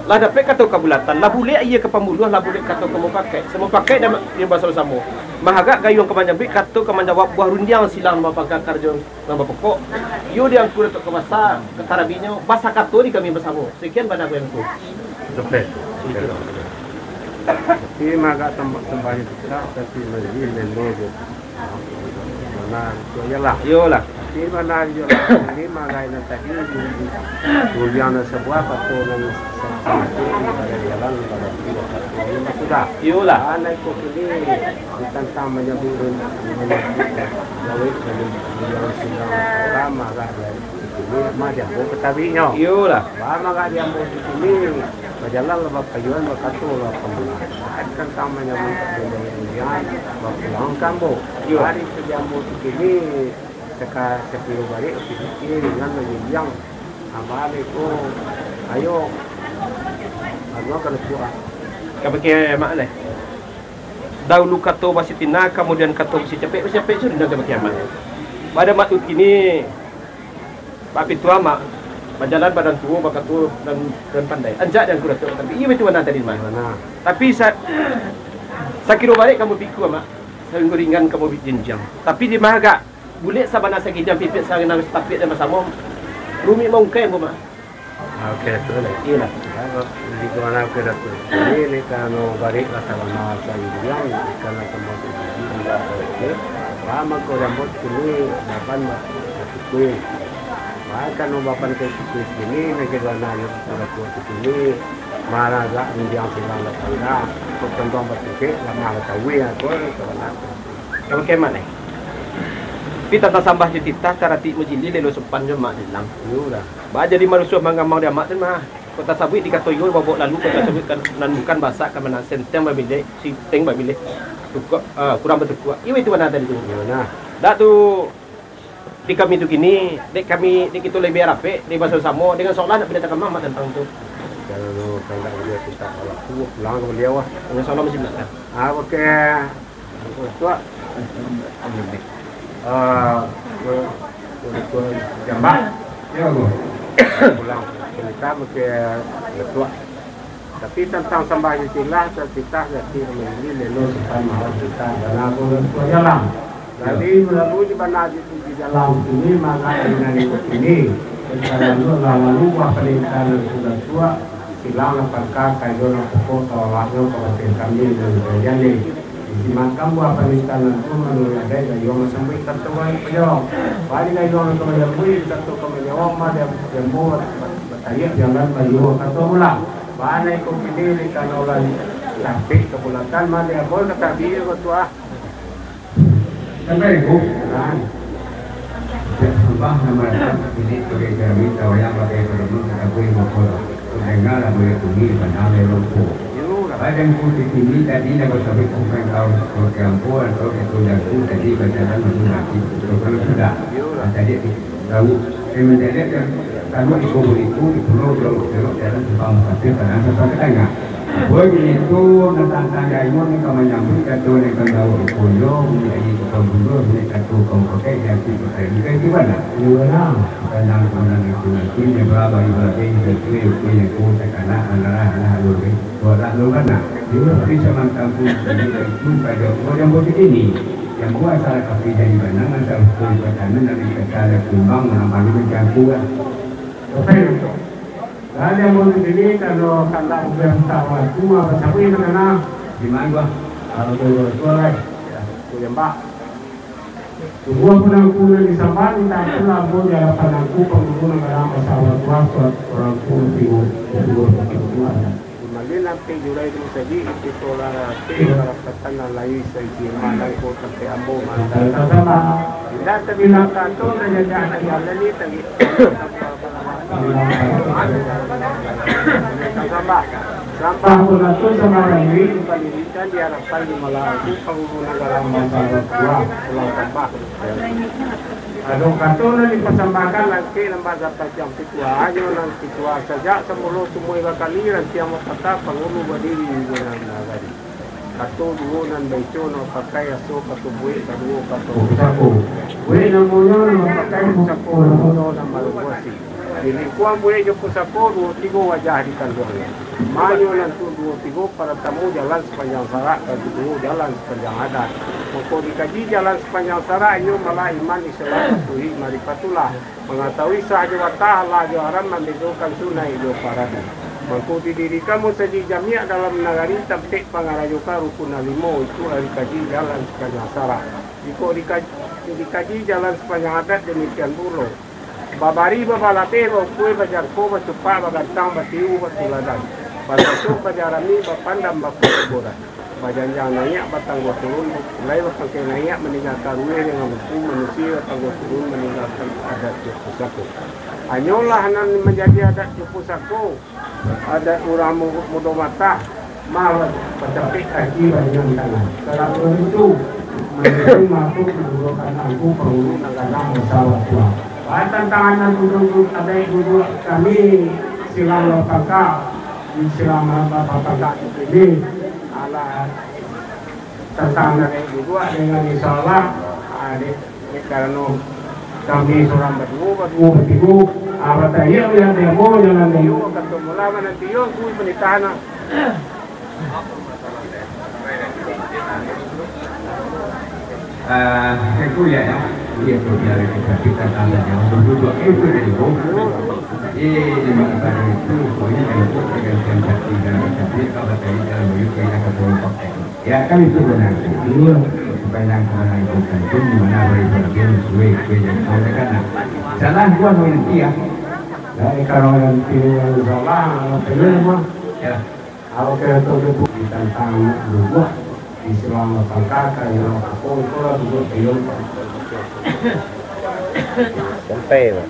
lah dapek kato kabulatan, lah bulek aia ka pambuluah, lah bulek kato ka mupakaik, samupakaik nan basamo-samo, mahagak gayuang ka manyambuik kato ka manjawab, buah rundiang silang nan bapangka karajo nan bapokok, iyo di angku Datuak ka basa, ka tarabinyo, basa kato di kami basamo. Sekian bana ku angku. Sampai. Tapi maga tambah, tambahnya kita, tapi majlis lelo je. Mana tu iyalah. Iyolah. Tapi mana iyalah. Ini maga yang tadi, di, di, kuliah nan sebuah, atau nan sa-, sa-, jalan, pada dia, sudah. Iyolah. Anak kau kini, Ditantang manyambuik, manyambuik gawek, manyambuik baliau sinan, marah dari sini, mah diambo ka tabiknyo. Iyolah. Bah, marah diambo di sini, bajalan lah bapayuan, bakato lah pamula. Ditantang manyambuik baliau sinan, bapulang ka ambo. Iyo. Hari tu diambo di sini, saka-, sakiro balik, pikir, ingan lagi biang. Abah ko, ayo, anu ka Datuak. Ka pakai mak leh. Dahulu kato basitina, kamudian kato basicapek, basicapek sudah ka pakai mak. Pada mak tu kini, bak pintu mak, bajalan badan tuo, bakato nan, nan pandai. Anjak jan kurang tu, tapi iyo itu mana tadi, mak. Mana? Tapi sa-, sakiro balik kamu pikua, mak. Sainggo ringan kamu bik jenjang. Tapi di mahagak, bulek sabana sagijang, pipik sabana satapiak nan basamo. Rumik maungkai, ambo mah. Ah, oke, tu lah. Iyolah. Di mana oke dah tu. Ini, ini kan, oh, barik lah sabana sagijang, ikan lah sama tu. Lama kau rambut kini, lapan bah, satu kuih. Bahkan, oh, lapan kuih satu kuih kini, nak kira nak, nak kuat kini, mana agak mendiang silang lah tangga. Kau tentang batukik, lama lah tahu ya, kau, kau nak. Ka pakai mak neh. Tapi tantang sambah jo titah, taratik majilih, lelo sopan jo mak bilang. Iyo lah. Baa jadi marusuah manggamang di amak tu mah. Kok tasabuik di kato iyo, babok lalu, kok tasabuik kan, nan bukan basak ka mana, senteng bamilek, siteng bamilek. Tukok, ah, kurang batukuak. Iyo itu bana tadi tu. Iyo nah. Dak tu, di kami tu kini, dek kami, dek kito labiah rapek, dek basamo-samo, dengan seolah nak pindah takamang mak tantang tu. Kalau nak pindah baliau, pulang ka baliau lah. Dengan seolah masih belakang. Ah, oke. Datuak. Ah, ke, ke, ke Jambak. Ya, Bu. Pulang cerita ke Datuak. Tapi tantang sambah istilah, tantang titah, jadi memilih lelo sopan mahal kita. Dan aku Datuak jalan. Jadi, melalui di mana di, di jalan ini, maka dengan ini, sekarang tu lah lalu buah peningkatan sudah tua, silang lah pangka, kayo lah pokok, tolaknya, kabupaten kami, dan sebagainya. Isi makam buah panitan tu, menurut adat, gayuang sampai kata wali payong. Wali gayuang kata wali, kata kami nyawa, mah dia, dia mau batariak, jangan bayuang kata ulang. Mana ikut kini, di kana ulang, sampai ke bulatan, mah dia mau kata dia, kata ah. Sampai ikut, kan? Sambah nama datang, kini sebagai jerami, tawayang bagai perenung, kata gue, mokol. Dengarlah, boleh bunyi, pandang, dia lompo. Badan ku di sini tadi nak basabit kumpulan kaum seperti ambo atau ketujuanku tadi bajalan menuju mati. Betul sudah. Tadi tahu, saya mendadak dan tahu di kubur itu di pulau jauh-jauh dalam simpang musafir padang sampai ke tengah. Boy itu nak tantang jaimun ni kau menyambut kata nak kau tahu di pulau, bunyi air ke pembuluh, bunyi kata kau pakai jati pakai juga itu mana? Di mana? Pandang-pandang itu nanti dia berapa ibadah itu itu yang ku tekanak anak anak alur. Buatlah lu kan nak. Dia beri sama kampung sendiri pun pada orang yang bocor ini. Yang buat salah kaki jadi benang, asal hukum pertama nak dikata ada kumbang, orang baru mencampur lah. Apa yang tu? Ada yang Jadi, kalau kandak buliah mintak wakatu, ah, bacabuik takana. Di ma gua? Kalau gua, gua, gua, lai. Ya, gua jambak. Tubuah panangku nan disambah, mintak ampun lah ambo di adapan Angku Pangulu Nagara Basa Batuah, surat urang tu tigo, tigo, tigo, tigo. Di malin ampek jurai tu saji, itu tolah ampek barapatan nan layu saisi manangko tampek ambo ma. Indak tabilang kato, tajajak di jalan ni, tagi. Sambah. Sambah pun atun sambah rayuik, balirikan di arapan di malah Angku Pangulu Nagara Basa Batuah, pulang sambah. Ado kato nan dipasambahkan, langkek nan bak sapanjang pituah, hanyo nan pituah sajak samulo sumua bakali, rantiang bapatah, pangulu badiri di nan nagari. Kato duo nan baico nan bapakai, aso kato buek kaduo kato pusako. Buek namonyo nan bapakai, pusako namonyo nan balubuasi. Di lingkuang buek jo pusako, duo tigo wajah dikanduangnyo. Manyo nan tu duo tigo, paratamu jalan sapanjang sarak, kaduo jalan sapanjang adat. Mangko dikaji jalan sapanjang sarak, inyo malah iman, Islam, tauhid, maripatullah. Mangatahui sah jo batah, halal jo haram, mambedokan sunaik jo faradu. Mangko didirikan musajik jamiak dalam nagari, tampek pangarajokan rukun nan limo, itu ari kaji jalan sapanjang sarak. Jikok dika-, dikaji jalan sapanjang adat, damikian pulo. Babari, babalabeh, baukua, bajangko, bacupak, bagantang, batiwu, batuladan, basosok, bajarami, bapandam, bakuburan. Bajanjang naiak, batanggo turun, bakulai, bapangkai naiak, maninggakan rueh dengan buku, manusia, batanggo turun, maninggakan adat jo pusako. Hanyolah nan manjadi adat jo pusako, adat urang mu-, mudo matah, mah bacapek kaki, bariang tangan. Kalau itu, manjadi masuk manggunakan Angku Pangulu Nagara Basa Batuah. Batantangan nan duduk, adaik duduak kami, silang bapangka, silang bapangka ini, alah, tantang nan duduak dengan insyaallah, ah, dek, dek karano kami surang baduo, baduo, batigo, ah, batayia wilayah demo, jangan demo, kato mula mananti yo, kui panitahan, ah. Ah, aku ya, ya. Iya, tu biar kita, kita tanda jangan berbuat itu dari bawah. Eh, di mana tadi itu, pokoknya kalau tu pergantian kaki dan kaki, kalau tadi dalam baju kena kata pakai. Ya, kan itu benar. Iya, supaya yang kemana itu kan, itu di mana boleh pergi, suwe, suwe, yang suwe, kan. Salah gua mau nanti ya. Dari kalau nanti yang salah, apa dia mah? Ya. Kalau kita tahu dia bukti tentang lubuak, di Silang Lapang Kaka, yang apa, itu lah duduk di Sampai, Pak.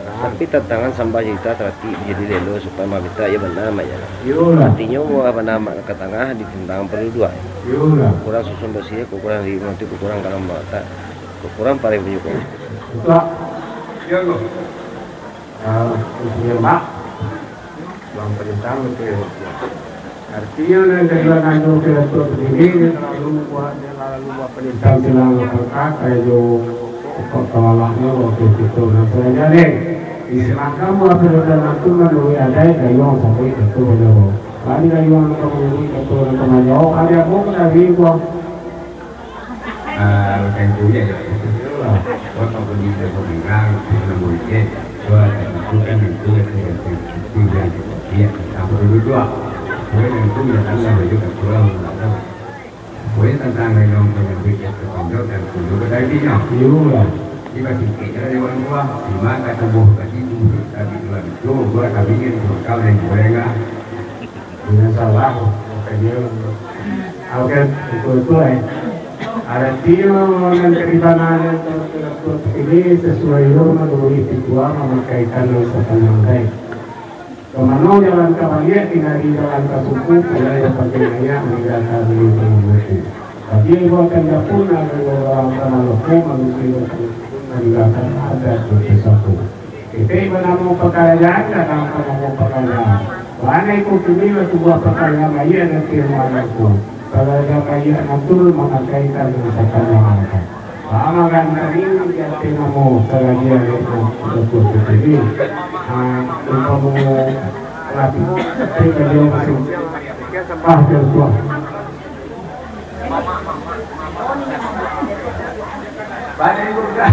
Tapi tantangan sambah juta taratik jadi lelo supaya mambita, iyo bana, Mak, ya. Iyolah. Artinyo, buah bana, Mak, ka tangah ditentang paduduak. Iyolah. Kurang susun basiah, kurang di nanti, kurang kalam mata, kurang paling penyukur. Betul. Iya, Bang. Ah, intinya, Mak, Bang Perintah, betul, Bang. Artinya, nan kedua, nando ke Datuk sendiri, dia terlalu buat, dia terlalu buat perintah, silang lepas kata, yo, pokok kawalaknya, waktu itu, dan sebagainya, deh. Disilahkan buat perintah itu menurut adat, gayung sampai betul, betul. Kali gayung, orang menurut betul, orang menjawab, ada pun dari gua. Ah, bukan itu je. Wah, kau pergi ke Peminggang, kau nak buat je. Wah, itu kan itu, itu, itu, itu, yang dia, apa dulu dua. Kau yang itu, ya, kan, lah, baju kat pulau, lah, kan. Kau yang tentang renong, kau yang beri, ya, ketonjok dan tunjuk ke tadi, ya. Iyolah. Di batu sikit, ada di orang tua. Di mana tumbuh tadi, tumbuh tadi, tuan. Tu, buat kami ni, tu, kau yang boleh, lah. Inyo salah, makanya, oke, betul-betul, eh. Aratinyo, nan ka di sana, nan ka, ka, ka, ini sasuai yo, manuruik pituah, mamakaikan nan sapanjang baik. Ka mano jalan ka baliak, tingga di jalan ka suku, pulai bapakai naiak, maninggakan diri pangumuti. Tapi buatan dapur, nan urang ka malopo, manusia maninggakan adat jo pusako. Ketek banamo pakarajaan, gadang banamo pakarajaan. Bana iko kini lah sabuah pakarajaan baiak nan tiang maangku. Pakarajaan baiak nan turun mamakaikan nan sapanjang angka. Bamagan kami di ateh namo karajaan itu, Datuk P T B. Ah, umpamo latih, tapi baliau masih sambah jo tuah. Bana iko dah.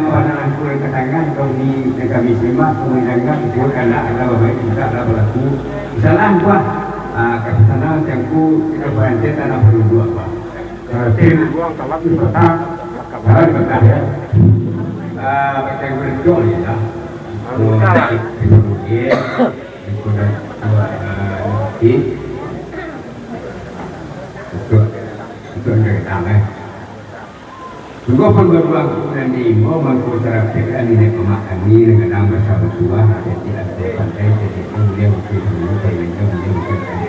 Ampang nan angku nan ka tangah, kami, nan kami simak, kami danga, kito kana, alah babaik, indak alah balaku. Insyaallah, buah, ah, kapisanan Tuangku, kito baranti tanah paduduak, Pak. Kalau tim, salah di Mekah, ya. Ah, baca gurito, ya. Oh, di Mekah. Di Mekah, ah, di Mekah. Itu, itu yang kita, eh. Sungguahpun baruang nan diimbau mangko sarapik niniak mamak kami nan gadang basa batuah, jadi ado pandai, jadi buliah bukti dulu, parinyo buliah bukti dulu.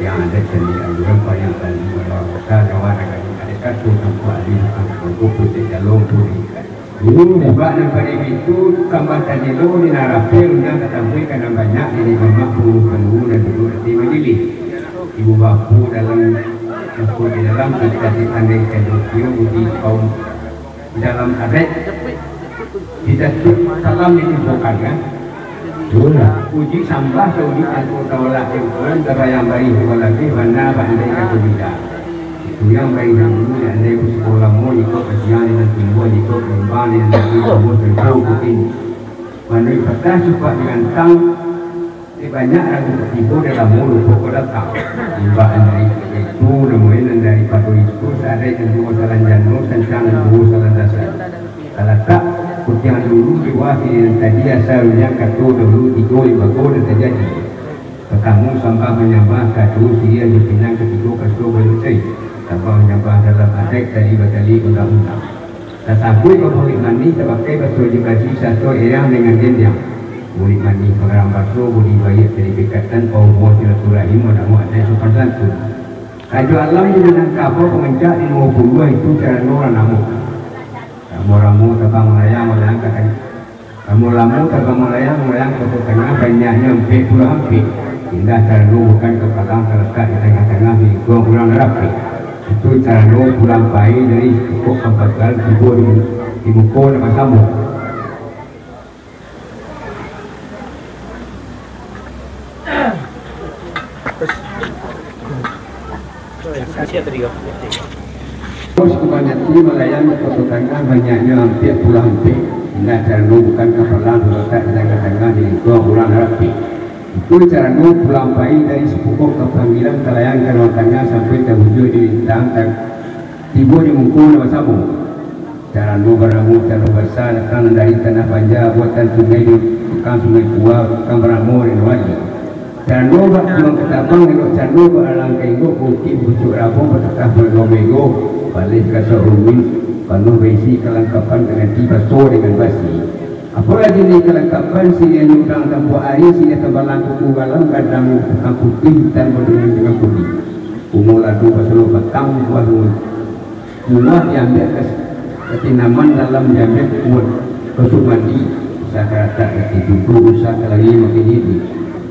Yang ada candi anjuran paling paling bawah kota, kawan agak ada satu tampuak di tukang tungku putih jalong puri. Dulu dibak nan paling itu tambah tadi lo di narape undang katampui kana banyak niniak mamak pangulu-pangulu nan duduk di majilih. Ibu bapu dalam, bapu di dalam, kita di pandai kado kio budi kaum dalam adat. Kita tu salam ditimpakan, kan? Itulah. Puji sambah saudi tanpa tawalak yang Tuhan, tabayang barih walabih, bana bandai ka sabida. Itu yang barih dahulu, yang andai ku sekolah mo, ikut kasihan dengan tumbuh, ikut kembang, dengan tumbuh, tumbuh, tumbuh, tumbuh. Manuih patah supak dirantang, Di banyak lagu katibo dalam mulut pokok datang. Imbak dari itu, namuin dari pado itu, sadai tentu salan jano, sancang tentu salan dasar. Talatak kutiang dulu di bawah sirian tadi, asal uliang kato dahulu tigo limbago nan tajadi. Partamo sambah manyambah, kaduo sirian di pinang, katigo kaso balucai. Sambah manyambah dalam adaik tali batali undang-undang. Tasabuik ka bulik manih, tapakai baso aji basi, sato eyang dengan dendiang. Bulik manih pangarahan baso, budi baiak tali pikatan, paumuah silaturahim, manamo adaik sopan santun. Rajo alam di Minangkabau pamencak di limo puluah itu carano nan namo. Ramo-ramo tabang malayang, malayang ka tangah. Ramo-ramo tabang malayang, malayang ka tangah, banyaknyo ampek puluah ampek. Indak carano bukan kapalang talatak di tangah-tangah, di lingkuang urang rapek. Itu carano pulang pai dari pokok kampasan tibo di, di muko nan basamo. Terus kebanyakan malayang di Koto Tangah, banyaknyo ampek puluah ampek. Indak carano bukan kapalang talatak di tangah-tangah, di lingkuang urang rapek. Itu carano pulang pai dari sapokok kapanggilan, talayang ka ruang tangah sampai tabujua di lintang, ta-, tibo di muko nan basamo. Carano baramo, carano basa, datang dari tanah banja, buatan sungai di tukang Sungai Pua, tukang baramo di Wali. Carano bak pulang ka tabang, elok carano bak alang ka inggok, bukik bucuak rabong, batakah balagau mego, baleh kasak rumik, panuah baisi kalangkapan, ganti baso dengan basi. Apo lai lai kalangkapan, siriah nyudang tampuak ari, siriah tambalang kuku galam, gadang hitam putiah, hitam badungan dengan kuning. Bungo lado basalo batang, buah bungo, bungo diambiak ka, ka tanaman dalam, diambiak buah ka sumandi, usah ka ratak ka tidudu, usah ka lari makin iduik.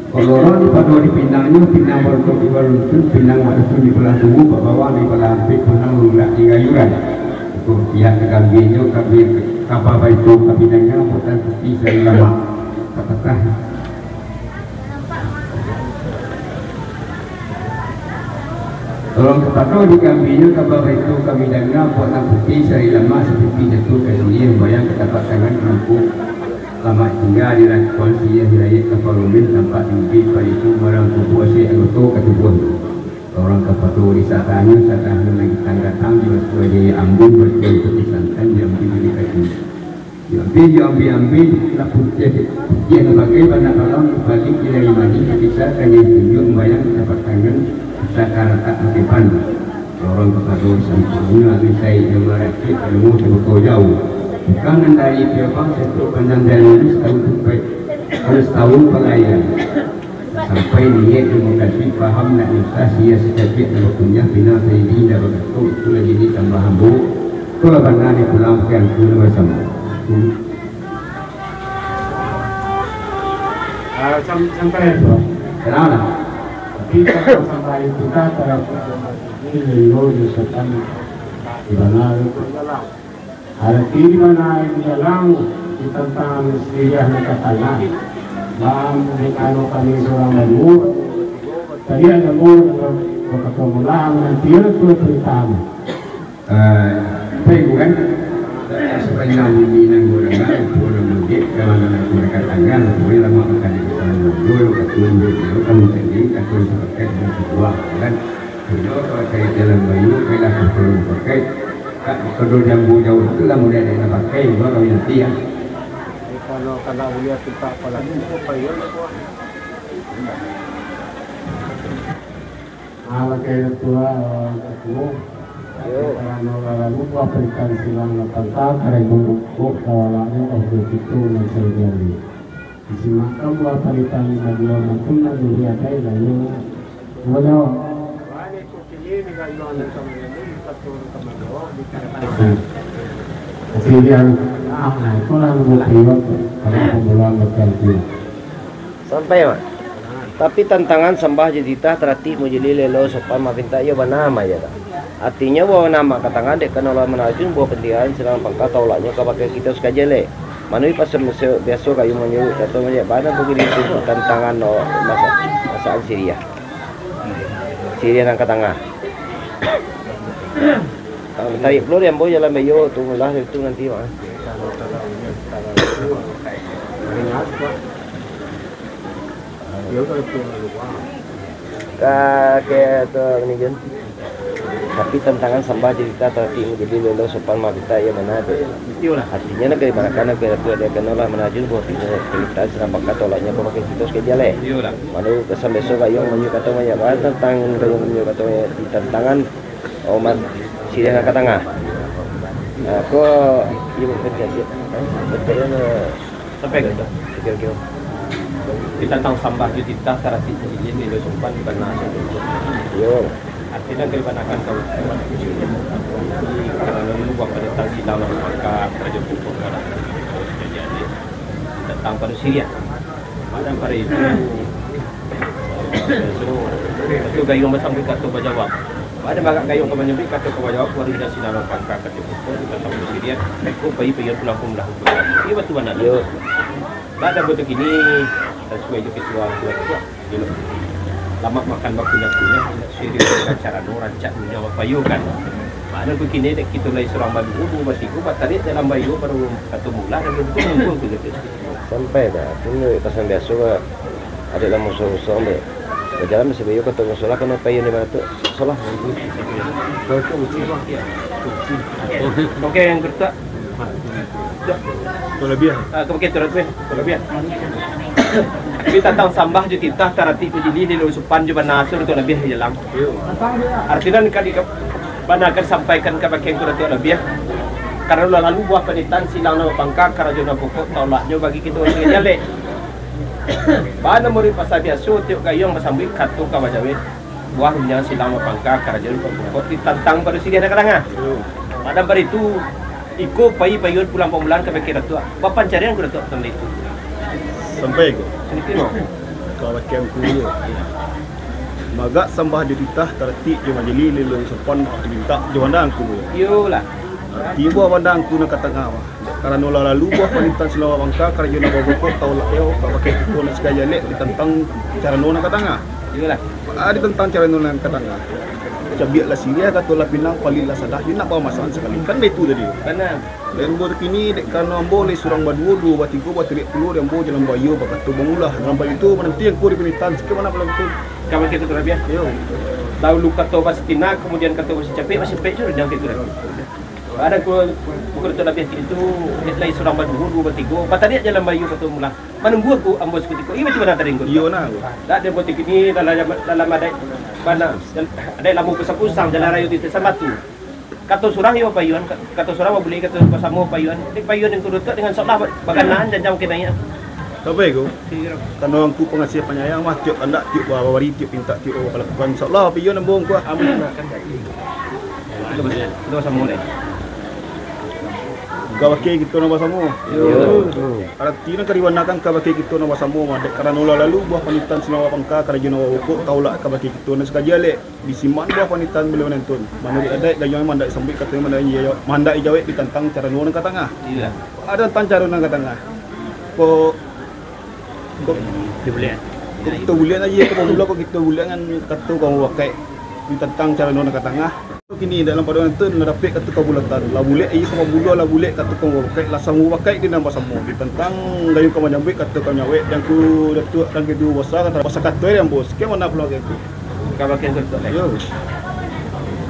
Kalau urang dipado di pinangnyo, pinang baruntun di baruntun, pinang badusun di balah tubuah, bak bawang di balah ampek, pinang lundak di gayuran. Itu pihak ka gambinyo, gambia kaba baitu kami danga, buatan putih sari lamak. Apakah tolong kapado di gambinyo, kaba baitu kami danga, buatan putih sari lamak, saputih jatuah ka siriah, bayang ka tapak tangan, mangko lamak tingga di lakuan, siriah di layek kapalo min, tampak di ubin, paliku, marang tubuah, siriah anggota ka tubuah. Urang kapado di satahnyo, satahnyo lagi tanggatang, di batua jaya ambun, batua putih santan, diambil di kaki. Diambil, diambil, ambil, lah putiah, putiah nan bagai bana kalam, balik di dari mandi, bisa ka jadi tunjuak, mambayang ka tapak tangan, bisa ka ratak makai pandu. Lorong kapado sampurno, alisai jo maracik, ilmu tabuka jauh. Bukan nan dari piabang, satu panjang dari lulus, tahu tupai, harus tahu palayan. Sampai niat jo mukasuik, paham nak nyusah, sia sakajik nan bakunyah, pina talidi indak bakato, itulah jadi tambah ambo. Itulah bana dipulang piangku nan basamo. Ah, sam-, santai, Bro. Kenal lah. Tapi kalau sampai kita, kalau ini lelo di sopan, di mana itu? Arati di mana di dalam, di tantang siriah nan ka tangah. Bang, di kano kami surang baduo, tadi ado mu, bakato mulang, nanti tu perintah. Ah, baik, kan? Sapanjang bumi nan gua danga, itu nan mudik, kalau nan aku dekat tangah, itu lamak makan di sana. Dulu katuan duit, dulu kamu tadi, katuan sepaket dan sebuah, kan? Dulu kalau cari jalan bayu, kailah katuan pakai, tak perlu jambu jauh, itu lah mudah dia nak pakai, gua kawin nanti, ya. Kalau, kalau boleh, aku tak apa lagi, apa ya, apa? Alakeh tua, katuo. Yo. Karano lalu buah parikan silang lapan ta, karano kok kawalaknyo kau begitu nan terjadi. Disimakkan buah parikan lima dua maupun nan duri adai lalu. Walau. Siriah, ah, nah, itulah nunggu period, kalau pembulaan berganti. Sampai, Mak. Tapi tantangan sambah jo titah, taratik, mujili, lelo, sopan, mapintak, iyo bana, Mak, iyo tak? Artinyo, buah nan ka tangah, dek karano lah manajun, buah panitian, silang pangka, taulaknyo kabake kito sakaja lek. Manuih pasal biaso, biaso kayu manyuruik, kato manyuruik, bana bagi itu tantangan, no, masa-, masaan siriah. Siriah nan ka tangah. Ah, tarik pulo di ambo jalan bayo tu lah, itu nanti, Mak. Ka, ke tu, ni, Jun. Tapi tantangan sambah jo titah, taratik, mujili, lelo, sopan, mapintak, iyo bana tu. Artinyo, nak ka dimanakan, nak ka tu, dek karano lah manajun, buah pina-, panitan, silang pangka, taulaknyo kabake kito sakaja lek. Manu kesan biaso gayuang manyuruik kato manyuruik, tantang gayuang manyuruik kato manyuruik, tantangan, oh, mas, siriah nan ka tangah. Ah, ko, iyo, betul, betul. Sampai ka tu? Kiro-kiro. Di tantang sambah jo titah, taratik, mujili, lelo, sopan, bana, sopan. Iyo. Artinyo, ka dimanakan kau, karano dulu buah panitan, silang nan ka tangah, karajo pupuk, karajo sakaja lek. Tantang pado siriah. Pada pado itu, itu gayuang basambuik kato bajawab. Pada bagak gayuang ka manyambuik kato ka bajawab, baru indak silang nan pangka kato pupuk, kato siriah, ko pai-pai pulang pun lah. Iyo, batua bana. Iyo. Pada buah tu kini, sasuai jo ketua, ketua. Lamak makan bakunyah-kunyah, indak siriah dengan carano rancak dunia bapayo kan. Mano kini dek kito lai surang baduo, duo batigo, batariak dalam bayo, baru kato mulah, dan baru tu mungkin tu. Sampai dah, tu ni pasang biaso, Pak. Adik lah musuh-musuh, ambil. Bajalan masih bayo, kato musuh lah, kena payo ni, mana tu? Salah. Kalau tu, uci, Pak. Oke, yang kertak. Kalabiah. Ah, kalabiah, kalabiah. Tapi tantang sambah jo titah, taratik, mujili, lelo, sopan, jo bana, asur, kalabiah, jalang. Iyo. Artinyo, kadi ka-, bana ka disampaikan kabake angku Datuak Labiah. Karano lah lalu buah panitan, silang nan bapangka, karajo nan pokok, taulaknyo bagi kito urang jalek. Bana murid pasal biaso, tiok gayuang basambuik, kato ka bajawek. Buah rundiang, silang nan bapangka, karajo nan pokok, ditantang pado siriah nan ka tangah. Iyo. Pada pado itu, iko pai-payoan pulang pamulaan kabake Datuak. Bapancarian ko Datuak tantang itu. Sampai ko. Sangkek, no. Kabake angku iyo. Magak sambah jo titah, taratik jo majili, lelo sopan, mintak jo banda angku iyo. Iyolah. Tibo banda angku nan ka tangah, bah. Karano lah lalu buah panitan, silang nan bapangka, karajo nan bapokok, taulak iyo, kabake kito nan sakaja lek, ditantang carano nan ka tangah. Iyolah. Ah, ditantang carano nan ka tangah. Cabiak lah siriah, kato lah pinang, palik lah sadah, indak bamasalah sakali. Kan baitu tadi. Bana. Dek ambo tu kini, dek karano ambo lai surang baduo, duo batigo, batariak pulo, dek ambo jalan bayo, bakato bamulah. Dalam bayo tu, mananti angku di panitan, sakik bana pulang tu. Kabake Datuak Labiah. Iyo. Dahulu kato basitina, kamudian kato basicapek, basipek jo rundiang kito. Ado ko, bukan tu labiah kini tu, lai surang baduo, duo batigo. Patariak jalan bayu kato mula. Manunggu aku ambo sakutiko. Iyo, batua bana tadi ngku. Iyo, nah. Dak ado butik ini dalam, dalam adaik bana, adaik lamo pusang-pusang, jalan rayo titisan batu. Kato surang iyo bapayuan, ka-, kato surang babulek, kato basamo bapayuan. Dek payuan yang kudutuk dengan sok lah ba-, baganaan janjang makin naiak. Sampai ko, karano Angku Pangasiah Panyayang mah, tiok kandak, tiok babari, tiok pintak, tiok balakuan. Insyaallah, payuan ambo Angku, amin. Itu, itu basamo deh. Kabake kito nan basamo. Yo. Arati nan ka dibanakan kabake kito nan basamo mah, dek karano lah lalu buah panitan silang bapangka, karajo nan babokok, taulak kabake kito nan sakaja alek. Bisi man buah panitan baliau nantun. Manuruik adaik, gayuang mandak disambuik, kato mandak dijawek, mandak dijawek ditantang carano nan ka tangah. Iyo. Ado tantang caro nan ka tangah. Ko, ko, ko kito buliah aja, ko pamulo ko kito buliah kan kato ka mubakaik ditantang carano nan ka tangah. Kini dalam pado nantun lah dapek kato kabulatan, lah bulek aja ka pamulo, lah bulek kato ka mubakaik, lah samo bakaik di nan basamo ditantang gayuang ka manyambuik, kato ka manyawek, Angku Datuak, Angku Datuak basa, basa kato dek ambo. Sakian bana pulo Angku. Kabake Angku Datuak, eh. Yo.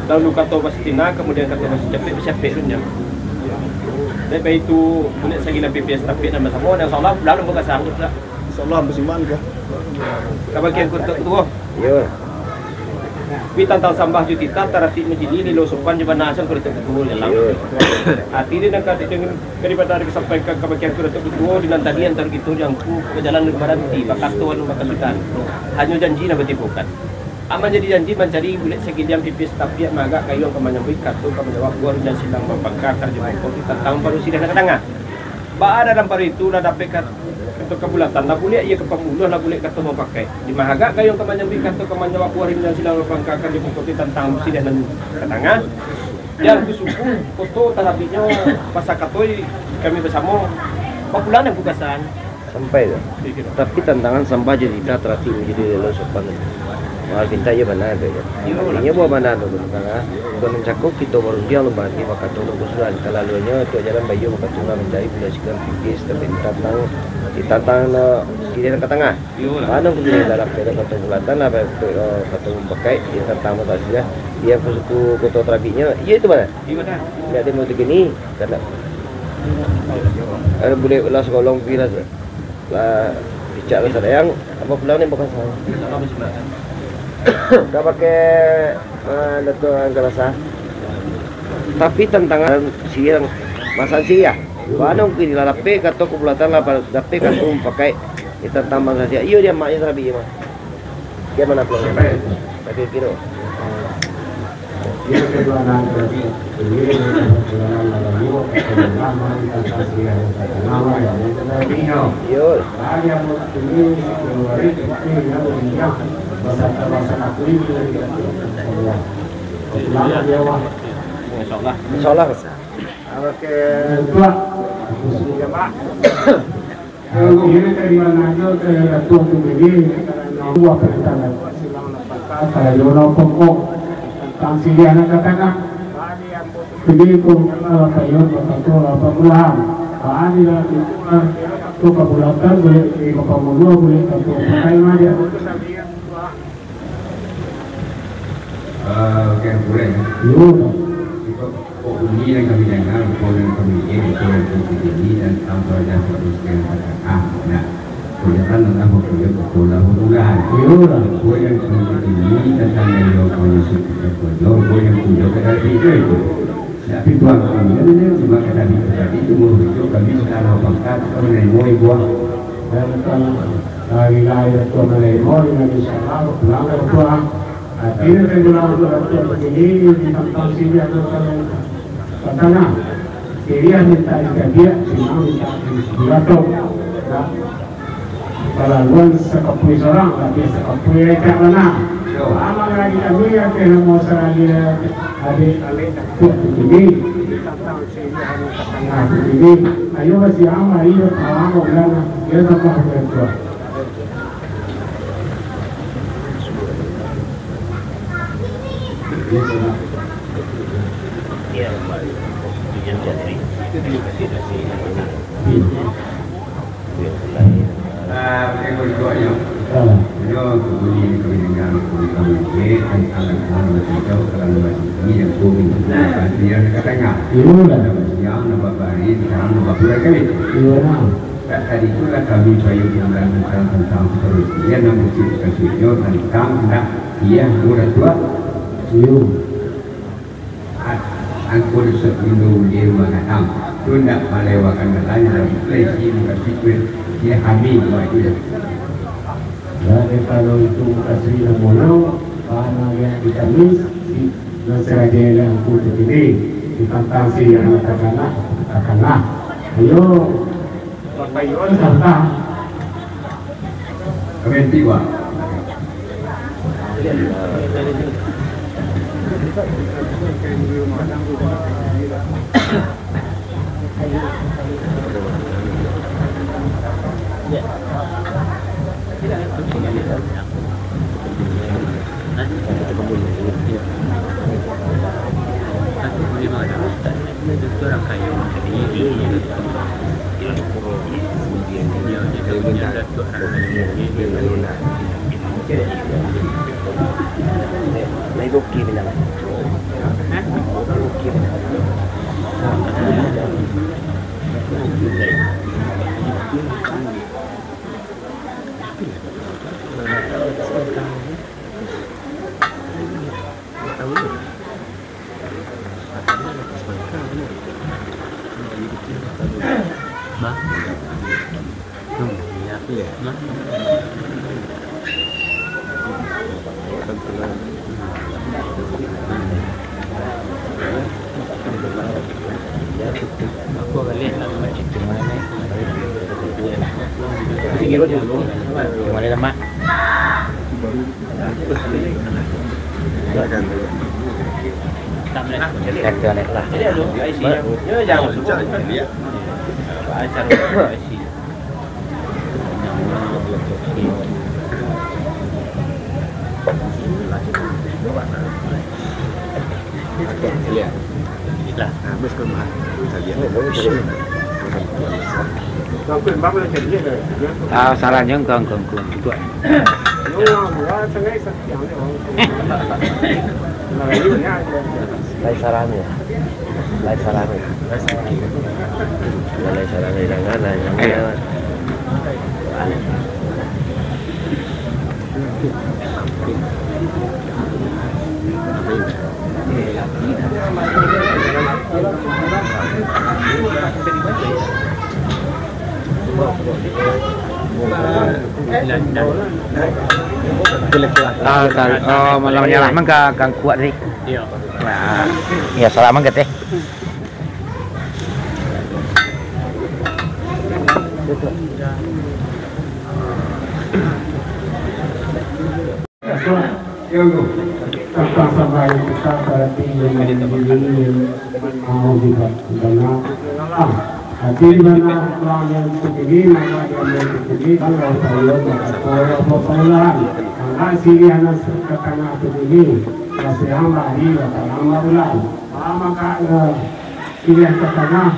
Dahulu kato basitina, kamudian kato basicapek, basicapek tu nyo. Dek baitu, bulek sagilang pipiah satapiak nan basamo, nan insyaallah pulang nan bakasa Angku Datuak. Insyaallah, musiman ko. Kabake Angku Datuak Ketua. Yo. Pi tantang sambah jo titah, taratik majili, nilo sopan jo bana, asa Angku Datuak Ketua dalam. Yo. Ati di nan ka di-, daripado nan disampaikan kabake Angku Datuak Ketua, di nan tadi antaro kito jo Angku bajalan baranti, bakato anu bakasudahan. Hanyo janji nan batibokan. Aman jadi janji mancari bulek sagiliang pipiah satapiak, mahagak gayuang ka manyambuik, kato ka manjawab, buah rinjang silang bapangka, karajo bapokok ditantang, baru siriah nan ka tangah. Baa dalam pado itu lah dapek kat-, kato kabulatan, lah bulek iyo ka pambuluah, lah bulek kato mubakaik. Di mahagak gayuang ka manyambuik, kato ka manjawab, buah rinjang silang bapangka, karajo bapokok ditantang, baru siriah nan ka tangah. Yang kusuku, koto tarabiknyo, basa katoi kami basamo, bapulang nan kukasan. Sampai tu. Tapi tantangan sambah jo titah taratik manjadi lelo sopan. Wah, pintak iyo bana tu. Artinyo buah bana tu, tantang, ah. Bukan mancako kito barundiang, lomba ati bakato nunggu sudah. Kalaluannyo tu jalan bayo bakato lah mancari buliah sikian pipiah, tapi ditantang, ditantang no siriah nan ka tangah. Mano kudo dalam kato bulatan lah, kato, kato bakaik, ditantang mah tak siriah. Yang kusuku koto tarabiknyo, iyo itu bana. Indak ado mutu kini, kada. Ado bulek lah sagolong pi lah. Lah, picak lah sadayang, apo pulang ni bakasa. Dah pakai, ah, Datuk Anggarasa. Tapi tantangan siriah, masan siriah. Bano kini lah dapek kato kabulatan lah, dapek kato mubakaik. Ditantang masan siriah. Iyo, di amaknyo tarabi mah. Bagaimana pulang? Sampai. Sakiro-kiro. Iyo. Insyaallah. Insyaallah. Oke. Tuan. Kalau kini ka dimananyo ka Datuak tu bini, buah perintah Datuak silang lapangka, karajo nan pokok, tantang siriah nan ka tangah. Bini ko, lah payuan bakato lah pamulahan. Baa ni lah tu, tu kabulatan, bulek di kapamuluah, bulek kato pakai mah dia. Ah, bukan kurang. Yo. Kok bunyi nan kami danga, kok nan kami liek, kok nan kami tituni, dan tampil dan kami sekian kata, ah, nah. Kok jangan lah, kok kuliah, kok kuliah, kok kuliah. Iyo lah. Kok yang kami tituni, tantang yang kami suka, kok yang kuliah, kok dari itu. Tapi Tuan kami, kan ini cuma kata itu tadi, cuma rujuk kami sekarang pangkat, kami naik moi buah. Dan kan, hari lahir Tuan naik moi, dengan insyaallah, pulang ke Tuan. Akhirnyo, dari bulan Tuan begini, ditantang siriah Tuan. Katanya, siriah minta dikabiak, silang minta dilatong. Nah, kalaluan sakapui sorang, tapi sakapui ecak bana. Aman lagi kami, ya, kena mau sarali, adik, adik, Tuan begini, ditantang siriah anu ka tangah begini. Ayo, basiang, ayo, talang, bilang, dia tambah, Tuan. Ah, bukan kau jual, yo. Ah. Yo, kebun ini kami dengar, kami tahu, eh, tentang lingkungan berkacau, kalau lewat sini, yang kau minta, yang katanya. Iyo lah. Yang nampak hari, sekarang nampak pulang kami. Iyo lah. Tadi itulah kami payu tentang, tentang, tentang seterusnya, yang mesti dikasihnya tentang nak iya murah tua. Iyo. Angkun sepuluh dia mananam, tu ndak malewakan dalam, lain si mukasuik, dia hamil, wah, itu dah. Jadi, kalau itu mukasuik namonyo, karena yang di Kamis, si, nan sengaja lah angkun tu kini, ditantang si yang takana, takana. Ayo. Bapak Iwan, santang. Kami tiba. Gimana, Mak? Kata nek lah. Lah. Ah, salahnya engkau, engkau, engkau. Itu. Lai saranyo. Lai saranyo. Lai saranyo, jangan, jangan. Ah, kal-, oh, malam nyalah mangka gangkuak tadi. Iyo. Nah, iyo, salah mangka teh. Tantang sambahyang kita, berarti yang diri yang mau juga benar. Ah, hati di mana orang yang begini, maka dia mau begini, kalau saya maka saya apa pengolahan. Maka sini anak ke tengah begini, masih hamba di dalam ulang. Ah, maka, eh, sini ke tengah.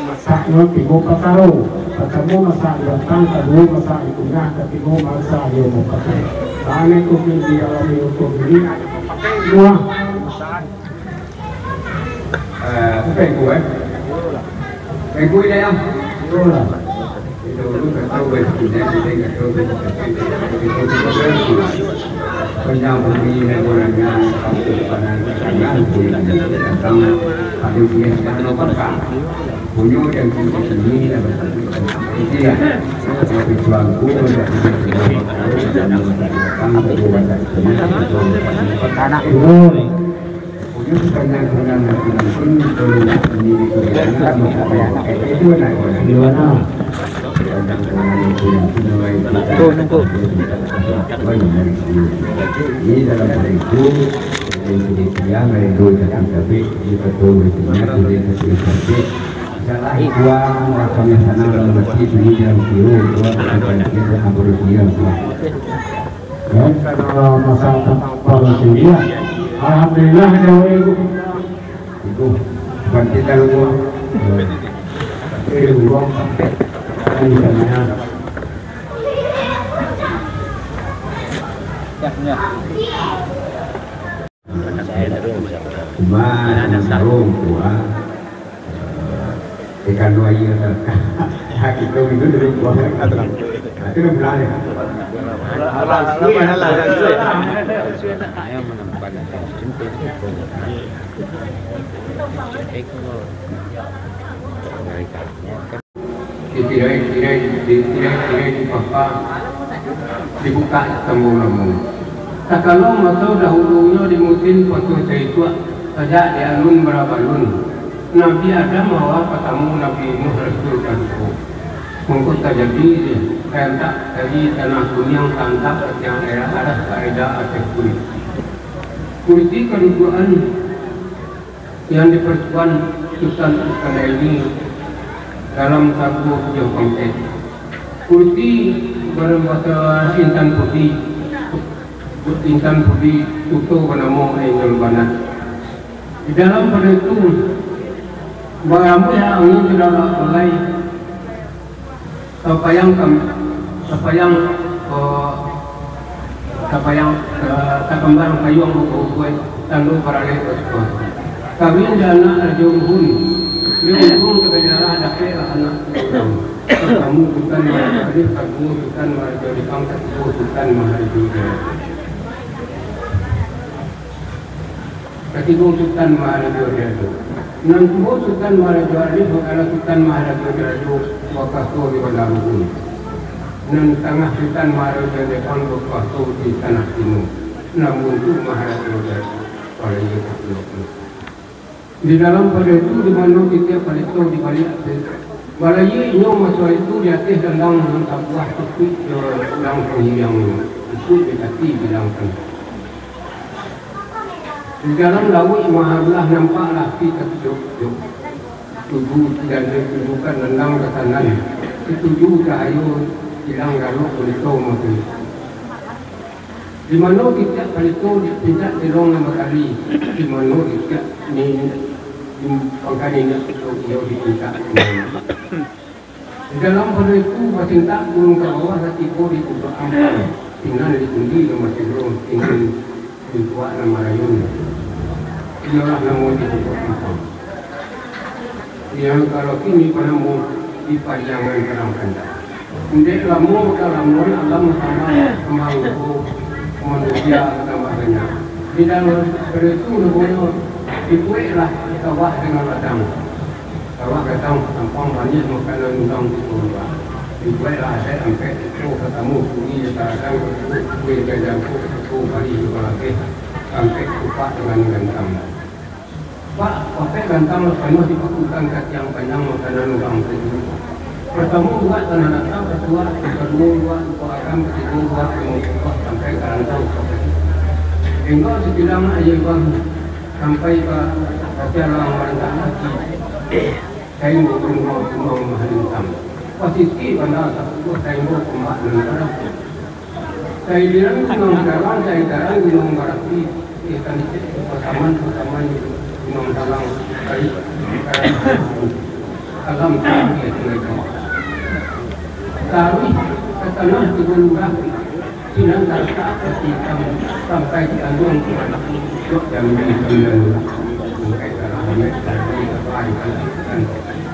Masaknyo tigo parkaro. Partamo, masak di batang, kaduo, masak di tangah, katigo, masak di muko. Karano itu di dalam hukum ini, ado pakai dua. Eh, bukan itu, eh. Bukan itu, ya, ya. Itu lah. Salah buang, rasanya senang dalam hati, bunyi dalam kiro, dua, bukan kiro, ampun dia, buang. Kan, kalau masalah tentang pangkurian, alhamdulillah, jauh ibu. Ibu, bukan kita, ibu. Eh, ibu, kan, di sana. Cuma, sarung tu, ah. Eh, kalau aia tu, kita minum dulu, buah. Ah, tu dah mulai. Alah, alah, alah. Ditirai-tirai, ditirai-tirai, dipapa, dibukak samo-samo. Sakalo maso dahulunyo di musim patuah caituak, sajak di alun barabalun, Nabi Adam, Hawa patamu, Nabi Nuh, Rasul kaduo. Mangko tajadi, kaantak dari tanah kuniang, kaantak ka tiang aia, aras ka aia ateh kurisi. Kurisi kadudukan yang dipersuan Sutan Iskandar ini dalam sabuah buah pangkek. Kursi barambasa intan putih, intan putih tuto banamo Angel Banat. Di dalam pado itu, barambuih angin sudah mulai. Sapayang kam-, sapayang, eh, sapayang, eh, takambang kayuang bubuai, tando baralek basukuan. Kawin di anak Rajo Ruhun, di ujung Tagajarah dapeklah anak urang. Patamu Sutan Maharajo Arif, kaduo Sutan Maharajo Arifang, katigo Sutan Maharajo Jaya. Katigo Sutan Maharajo Jaya. Nan tuo Sutan Maharajo Arif, makalah Sutan Maharajo Jaya, bakaso di Banda Ruhun. Nan tangah Sutan Maharajo Jaya, bakaso di Tanah Timur. Nan buntu Maharajo Jaya, Balaia Katuak. Di dalam pado itu, di mano titiak palito di baliak tu, balaia inyo maso itu di ateh dandang nan sabuah tutuik jo urang pangiriangnyo, tutuik di kaki bilang tu. Di dalam lauik maharulah nampaklah api takijok-kijok. Tuju, janda tujukan nandang ka kanan, katuju cahayo kilang galok bulito mati. Di mano titiak palito di pincak tilong nan bakali, di mano titiak ni, di pangka niniak tu iyo di pincak tilong. Di dalam pado itu, basintak turun ka bawah, lah tibo di pucuak ampang, sinan di kundi nan masih ro, sinan di tuak nan marayun. Iyolah namo di pucuak ampang. Yang kalau kini banamo di Pariangan Padang Panjang. Indak lamo, ka lamo alam tambah, tambah rupo, manusia tambah banyak. Di dalam pado itu, namonyo dibueklah sawah dengan ladang. Sawah gadang, tampang baniah makanan urang di Toba. Dibueklah adaik ampek siko, patamu kuri jo taradang, kaduo kue gajangko, kasiko barih jo balabeh, ampek tupak dengan gantang. Pak, ampek gantang lah panuah dipakukan ka tiang panjang makanan urang tu. Partamo buak tanah datar, kasuak, kaduo buak luko agam, katigo buak limau putuah, sampai ka rantau ka padi. Tingga sabilang aia bang, sampai ka Raja Lang Marantang Ati. Sainggo kumbang-kumbang mahalintang. Pasisi banda sapuluah sainggo kumbak nan barapu. Sailiran gunung dalang, saitaran gunung barapi. Ikan pasaman-pasaman gunung dalang. Alam tinggi sungai. Taruih ka tanah tigo lurah. Sinan tarasa ati itam sampai di anduang tu, dok jambi sambilan urang. Mungkai salah ambil dari apa dikatakan.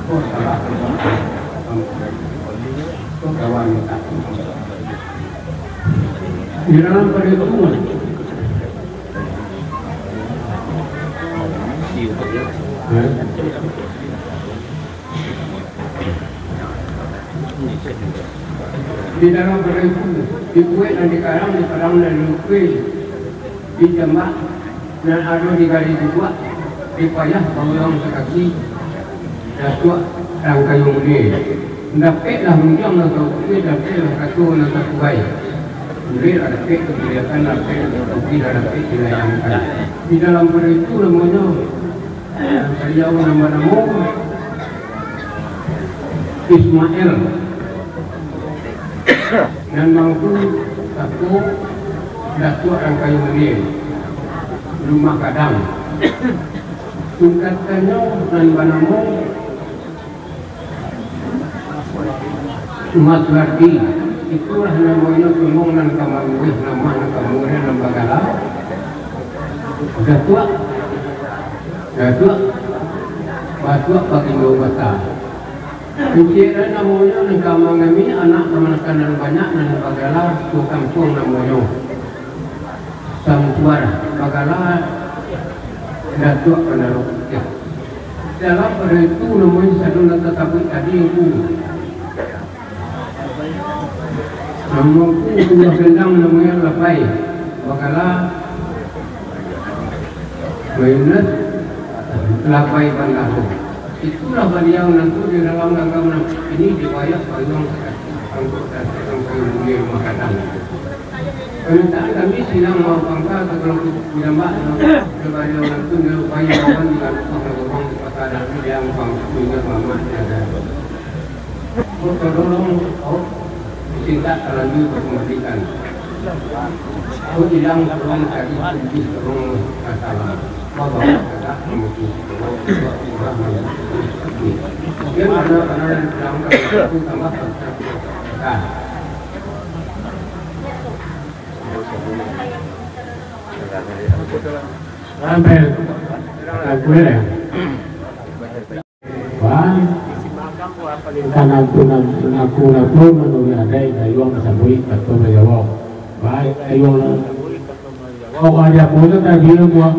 Kok salah tempat. Kok kawan minta. Di dalam pada itu. Hah? Di dalam pado itu, dibuek nan dikarang, diparang nan dilukui, dijambak nan ado di gali duduak, dipayah baurang sakaki, datuak rangkayo mulie. Dapeklah rundiang nan saukui, dapeklah kato nan sasuai. Buliahlah dapek dibuliahkan, dapek dipujilah dapek dilayangkan. Di dalam pado itu namonyo, Baliau nan banamo Ismail, nan mangku satu datuak rangkayo mulie, rumah gadang. Singkatannyo nan banamo Mas Wardi. Itulah namonyo tulung nan ka manuih nama nan ka murin nan bagala Datuak, Datuak, Datuak Bagindo Basa. Kecek namonyo nan ka mangami anak kamanakan nan banyak nan bagala Tuo Kampuang namonyo. Sampuar bagala Datuak Pandaro Putiah. Dalam pado itu namonyo sadang nan tasabuik tadi, Ngku. Namo Ngku Tuah Gendang namonyo Labai, bagala Mayunus Labai Bandaro. Itulah baliau nan tu di dalam gagam nan ini dibayar bayuang sakacik angkut dan sakacik mulia rumah gadang. Permintaan kami silang mau pangka, kalau dijambak, kalau baliau nanti dia upaya lawan di dalam rumah orang di pasar dan dia yang pang, dia mamak dia ada. Kau tolong, kau cinta terlanjur kau kembalikan. Kau hilang tolong cari kunci tolong masalah. Bapak kata memutus tolong, Bapak kurang memutus. Dia mana-mana yang bilang, kalau aku tambah, tambah. Sampai aku ya. Wah, kan aku nak, aku nak pun menurut ada yang dayuang sabuik atau menjawab. Baik, dayuang. Oh, ada pun tadi buat.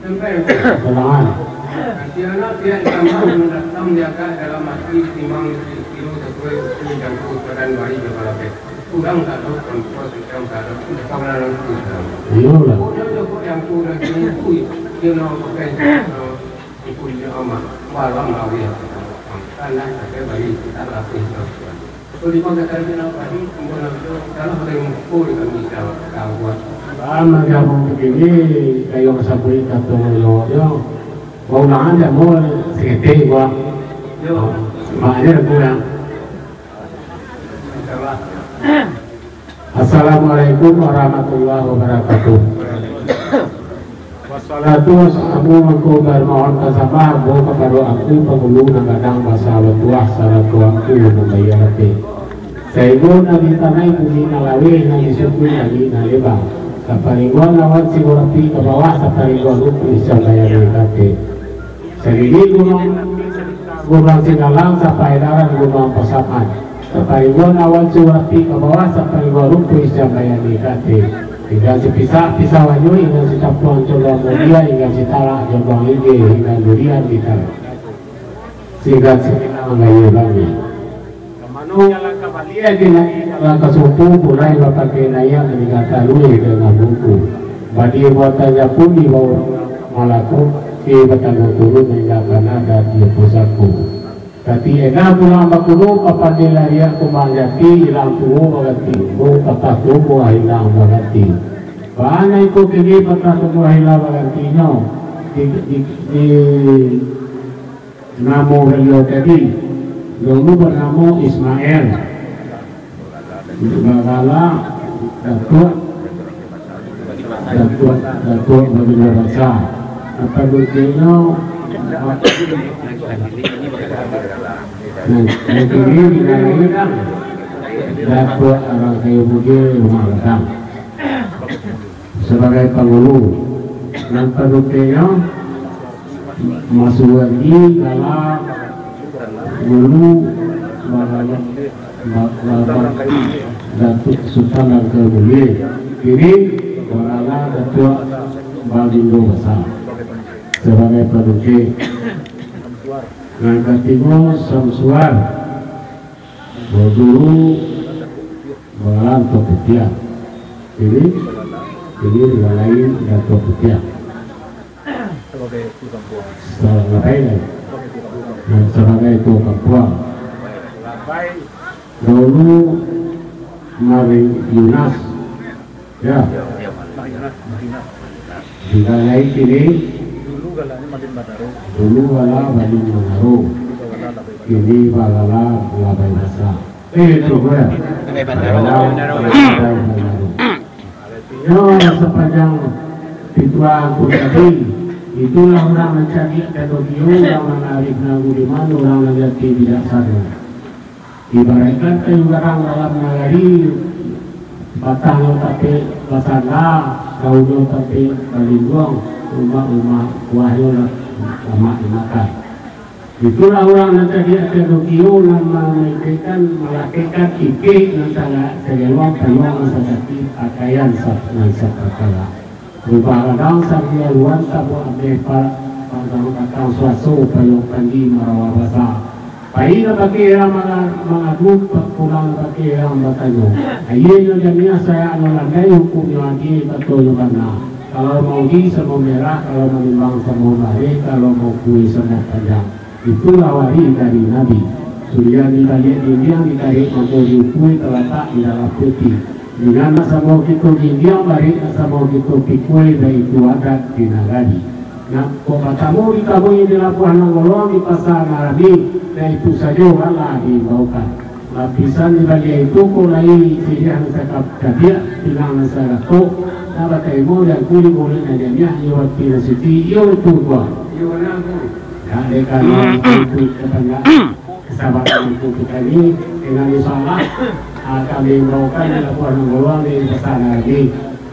Tenang. Kasianlah pihak tambang nan datang diagak dalam ati timbang di kilo sasuai ukur jangko badan bayi jo balapeh. Urang tak tahu perempuan sedang tak ada pun kawan dalam tu sedang. Iyolah. Pokoknya jangko jangko daging tu, dia nak pakai, eh, ikut dia amat. Malam lawih. Tanah pakai bayi tak lapih. Baa mangko kini, kayo sabuik kato yo, yo. Baulangan dek ambo saketek, Bang. Yo. Mak aja aku, ya. Assalamualaikum warahmatullahi wabarakatuh. Wassalatu wassalamu, angku bamohon tasambah ambo kapado angku pangulu nan gadang basa batuah, sarato angku nan baiyo ati. Sainggo nan di tanah bumi nan laweh, nan di suku nan leba, saparingguang awan sigorapi ka bawah, saparingguang rumpun sambayang di kati. Sagigi gunuang, gunuang Singgalang, sapaedaran gunuang Pasaman. Sapariguan awan suwati ka bawah, sapariguan rumpuih sambayang di kati. Tingga sipisah pisau anyo, tingga sitapuang coloang mulia, tingga sitalak coloang inggih, tingga durian di taruih. Tingga sipilang gaya bangih. Kamano jalan ka baliak, di lai jalan ka sumpu, pulai bapakai naiak, tingga taluih danga buku. Badi buatan Japun di bawah malako, di batanggo turun, tingga kana dan di pusako. Tapi eda pulang bakudo, papandai lariak kumbang jati, ilang tuo baganti umbo, patah tumbuah ilang baganti. Bana iko kini patah tumbuah ilang bagantinyo, di, di, di namo baliau tadi, dulu banamo Ismail. Bagala Datuak, Datuak, Datuak Baginda Basa. Apa buktinyo? Nah, buktinyo di dalam Datuak Arang Kayu Putih Rumah Gadang sabagai pangulu. Nan padukenyo masuak di dalam gulu, ba-, ba-, ba-, Datuak Sutan Langkai Mulie. Kini, Barala Datuak Bagindo Basa sabagai paduke. Nan katigo, Samsuar. Dulu Balanto Putiah. Ini, ini dilalai Dato Putiah. Sabagai tu kampuang. Sabagai tu kampuang. Dahulu Mari Yunas. Ya. Dilalai kini. Dulu gala Badin Manaro. Kini bagala Labai Basa. Eh, itu gue. Labai Bandaro. Labai Bandaro. Yo, sepanjang pituah angku tadi, itulah urang nan cadiak dan ukia, urang nan arif nan budiman, urang nan jati bijaksano. Ibaratkan kayu gadang dalam nagari, batang nyo tapek basanda, daun nyo tapek balinduang, umak-umak buah nyo lah lamak dimakan. Itulah urang nan cadiak Pinokio nan mamikirkan, malakekkan ipek nan saga-, sageluang, paluang nan sajati, pakaian sa-, nan sapakala. Rubah gadang sagiah luan, tabuak ameh pa-, padang batang suaso, payuang pandi marawa basa. Pai ka bakeh urang manga-, mangadu, pa-, pulang ka bakeh urang batanyo. Ayianyo janiah, sayaknyo landai, hukumnyo adie, katonyo bana. Kalau maudi samo merah, kalau manimbang samo bareh, kalau maukua samo panjang. Itulah wari dari Nabi. Sulian di baliak dindiang, ditarik mangko diukua, talatak di dalam peti. Di nan samo kito gindiang, barek nan samo kito pikua, baitu adat di nagari. Nan kok batamu ditamui di Labuah Nanggoluang, di Pasa Nan Rami, nan itu sajo lah diimbaukan. Lapisan di baliak itu kok lai siriah nan sacadiak, pinang nan sagatok, nan batarimo di angku di muluik nan janiah, iyo ati nan suci, iyo itu buah. Iyo bana, Angku. Ya, dek karano itu kapanjang. Sahabat Angku Putari, dengan insyaallah, ah, kami imbaukan di Labuah Nanggoluang di Pasa Nan Rami.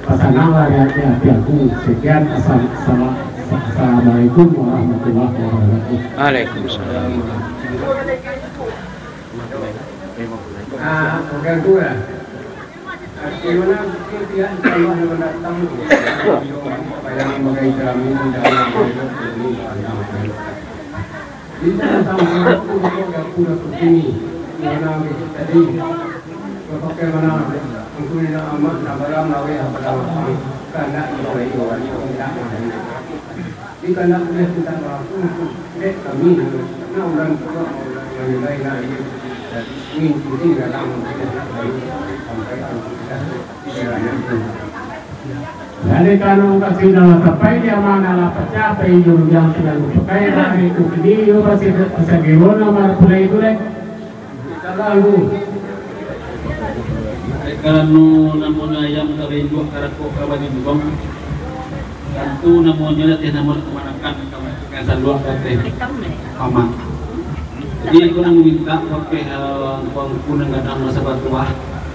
Pasananglah di ati-ati Angku. Sekian, assal-, assala-, assalamualaikum warahmatullahi wabarakatuh. Waalaikumsalam. Ah, bukan tu lah. Bagaimana mungkin pihak Allah yang mendatang tu? Bayang bagai jerami dalam hidup ini. Di dalam sampai aku duduk dapur aku sini. Mana ambil tadi? Bapakai mana? Angku ni nak amat, nak barang, laweh, apa dah lapang. Kandak iyo, iyo, iyo, indak, indak. Jika nak buliah mintak maaf, dek kami, nak urang tua, urang nan lain, nak iyo, ingin kunci dalam, nak kami sampaikan, tidak, tidak, tidak. Jadi, kalau kasih dalam sampai, dia mana lah pecah, apa yang jurujang sedang dipakai, hari itu sendiri, yo, pasti, pasti gimana, marah pula itu, deh. Karano namonyo ayam ka bainduak, karakok ka bajunjuang, tantu namonyo latih namo nak kamanakan, ka saluak ka ateh paman. Jadi, aku nak mamintak kabake, eh, angku-angku nan gadang masa batuah,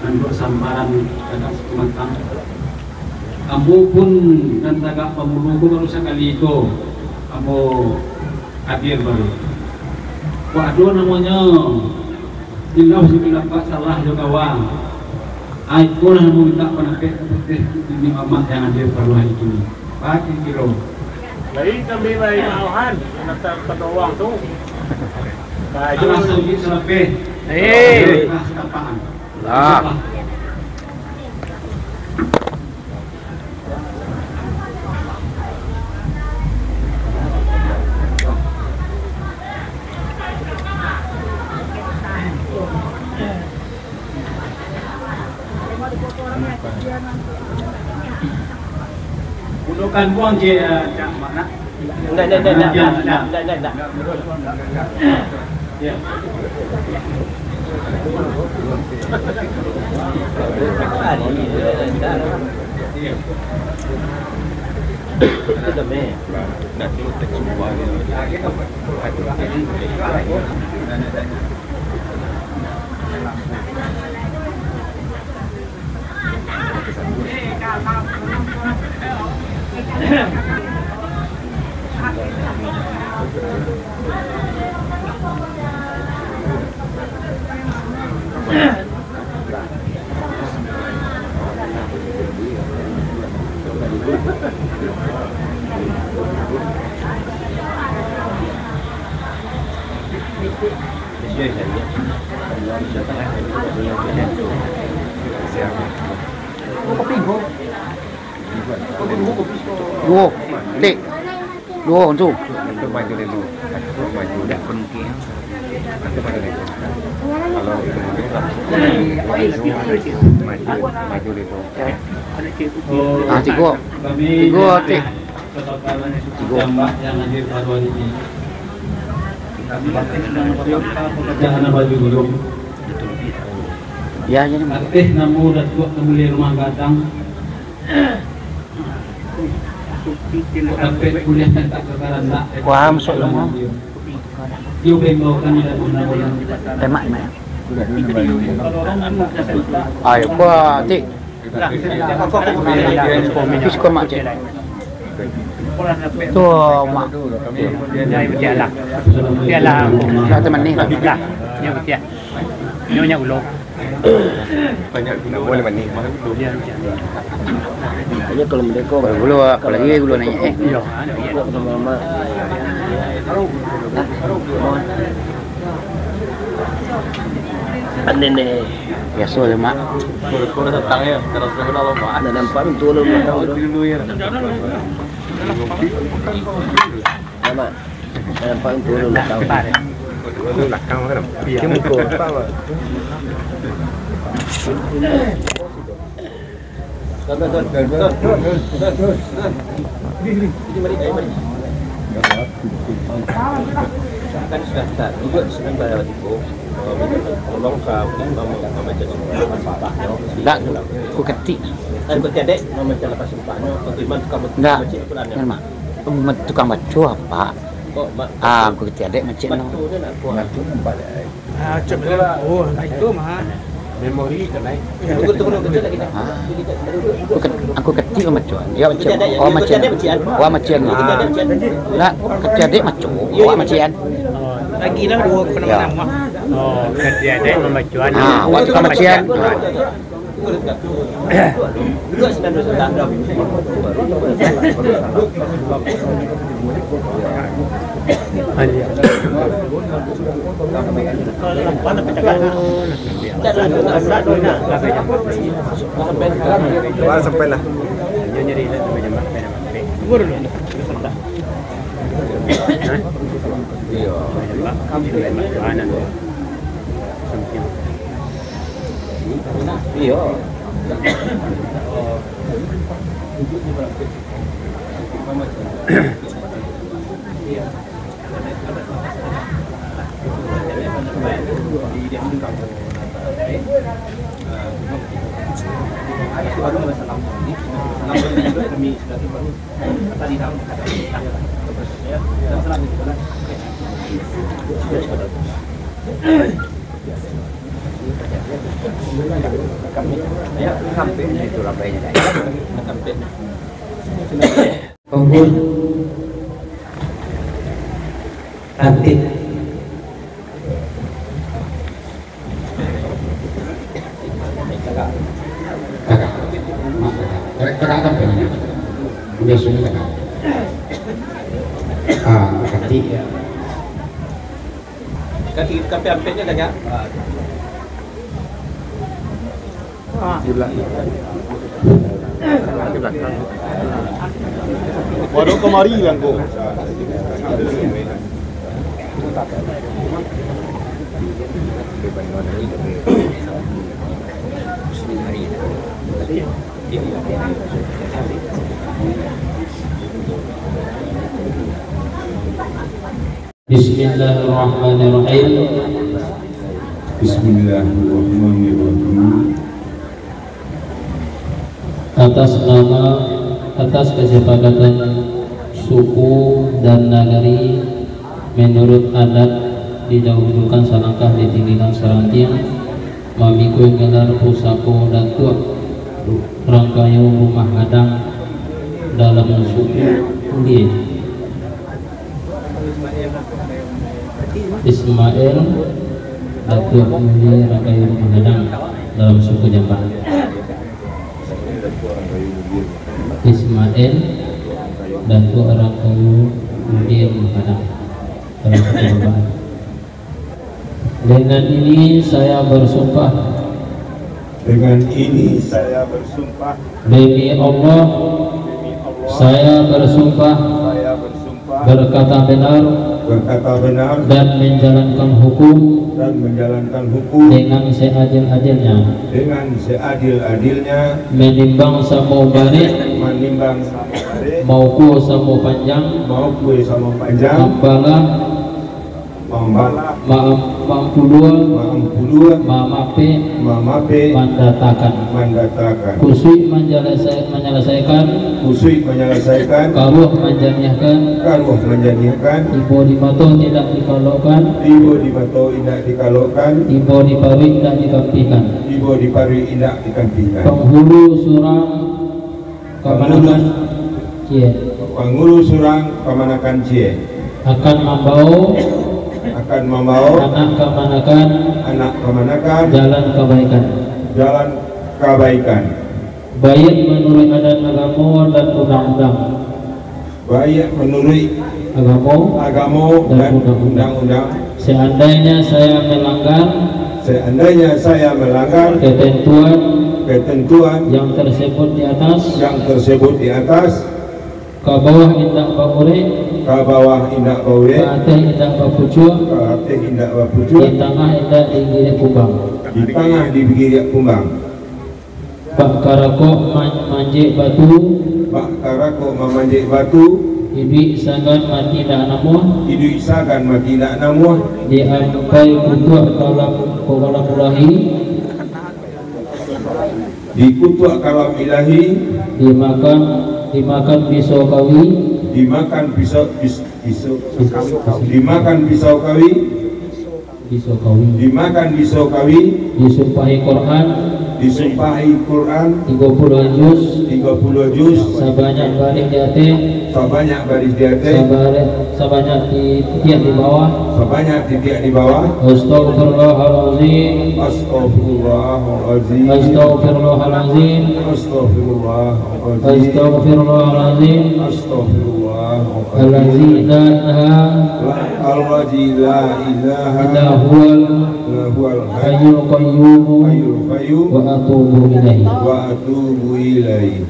nan duduak sambaran gadang sikumatang. Ambo pun nan tagak pamulu ko baru sakali ko ambo hadir baru. Kok ado namonyo ilau sapandapat salah jo kawan, ah, ikolah namo mintak panapek putih Umi Mamak yang hadir pado hari kini. Bagi kiro. Baik, kami baik, Auhan, penatang penolong tu. Baju. Alah, sambik salapeh. Eh. Alah, satapakan. Lah. Gunokan buang je, eh, cak mak nak. Ndak, ndak, ndak, ndak. Ndak, ndak, ndak. Ya. Duo, tik. Duo, tu. Ah, tigo. Tigo, tik. Tigo. Jambak yang hadir pado hari ini. Kami atas nama siapa pekerjaan baju dulu. Ya, ya, ni. Atas nama Datuak Kamuli Rumah Gadang. Sampai kuliah tak kekarandak. Wah, masuk rumah. Yo, bengok kami dah guna-guna. Emak, emak. Ayo, kuatik. Pis ko mak cek. Tu mak. Bialah. Bialah. Dah teman ni lah. Lah. Nyo betiak. Nyo nyo ulo. Banyak gula. Boleh manih. Mahal gula. Hanya kalau mereka gula, apalagi gula naik, eh. Iya. Kok sama-sama. Pandai deh. Biasa je, Mak. Kalau datang ya, kalau sudah lama. Dah nampak tu, lu belakang tu. Dulu ya. Dah nampak tu, lu belakang. Belakang kan? Iya. Dia muka. Kan sudah tak juga sebenarnya tipu. Tolong ka mama mama jadi masalah. Dak, ku ketik. Kan ku tiadek mama jadi lepas sumpah. Dak, memang tukang baco apa? Ah, ku ketik adek macam no. Ah, cuma, oh, itu mah. Memori kan naik. Ah. Aku ket-, aku ketik macam. Ya macam. Oh, macam. Wah, macam. Ah. Nak ketik adek macam. Wah, macam. Lagi lah dua kena nama. Oh, ketik adek membaca. Ah, wah, tukang macam. Ah. Wah, sampai lah. Iyo. Pembun. Cantik. Kakak. Mak, kakak. Kakak, kakak kan pengen. Udah suruh kakak. Ah, cantik. Kaki, kaki ampeknya dah, Kak. Di belakang. Di belakang. Waduh, kemari lah kau. Bismillahirrahmanirrahim. Bismillahirrahmanirrahim. Atas nama, atas kesepakatan suku dan nagari, menurut adat, didahulukan salangkah, ditinggikan sarantiang, mamikua gelar pusako Datuak Rangkayo Rumah Gadang dalam suku Ulie. Ismail Datuak Ulie Rangkayo Rumah Gadang dalam suku Jambak. Ismail Datuak Rangkayo Ulie Rumah Gadang dalam suku Jambak. Dengan ini saya bersumpah. Dengan ini saya bersumpah. Demi Allah, demi Allah, saya bersumpah. Saya bersumpah. Berkata benar. Berkata benar. Dan menjalankan hukum. Dan menjalankan hukum. Dengan seadil-adilnya. Dengan seadil-adilnya. Menimbang samo barek. Menimbang samo barek. Maukua samo panjang. Maukua samo panjang. Apalah Maam-, maampuluan, maampuluan, maamapeh, maamapeh, mandatakan, mandatakan, kusuik manjalasa-, manyalasaikan, kusuik manyalasaikan, karuah manjaniahkan, karuah manjaniahkan, tibo di mato indak dikalokkan, tibo di mato indak dikalokkan, tibo di paruik indak dikampihkan, tibo di paruik indak dikampihkan. Panghulu surang kamanakan Ciek. Panghulu surang kamanakan Ciek. Akan mambawo, akan mambawo, anak kamanakan, anak kamanakan, jalan kabaikan, jalan kabaikan, baiak manuruik adat agamo dan undang-undang, baiak manuruik agamo, agamo dan dan undang-undang, undang-undang. Seandainya saya melanggar, seandainya saya melanggar ketentuan, ketentuan yang tersebut di atas, yang tersebut di atas, ka bawah indak baurek, ka bawah indak baurek, ka ateh indak bapucuak, ka ateh indak bapucuak, di tangah indak digiriak kumbang, di tangah digiriak kumbang. Bak karakok ma-, manjek batu, bak karakok mamanjek batu, iduik sagan mati indak namuah, iduik sagan mati indak namuah, diampai kutuak kalam, kalam Ilahi, dikutuak kalam Ilahi, dimakan, dimakan pisau kawi, dimakan pisau, pis-, pisau, dimakan pisau kawi, pisau kawi. Dimakan pisau kawi. Disumpahi Quran. Disumpahi Quran. Tigo puluah juz. Tigo puluah juz. Sabanyak baris di ateh. Sabanyak baris di ateh. Sabare-, sabanyak titiak di bawah. Sabanyak titiak di bawah. Astagfirullahalazim. Astagfirullahalazim. Astagfirullahalazim. Astagfirullahalazim. Astagfirullahalazim. Astagfirullahalazim. Allazi la ilaha La, allazi la ilaha illa huwal illa huwal hayyul qayyum hayyul qayyum wa atubu ilaihi. Wa atubu ilaihi.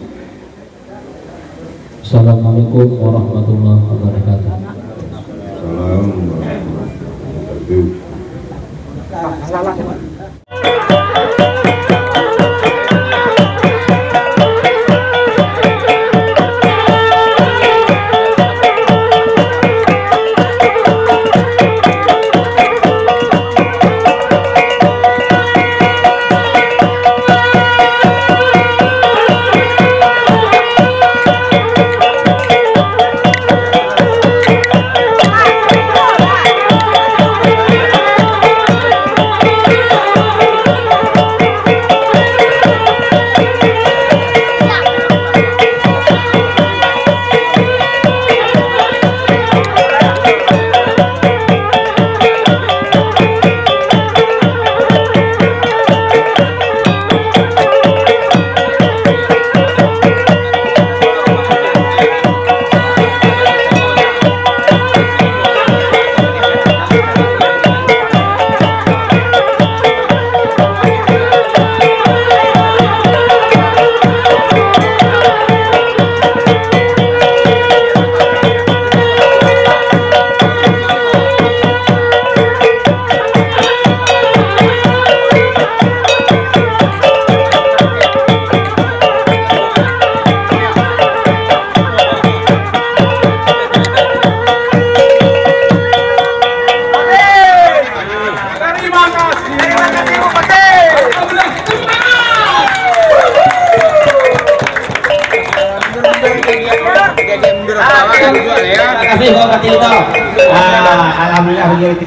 Assalamualaikum warahmatullahi wabarakatuh. Salam warahmatullahi wabarakatuh. Terima kasih. Terima kasih, Bupati. Terima kasih, Bupati Uto. Ah, alhamdulillah, beliau itu.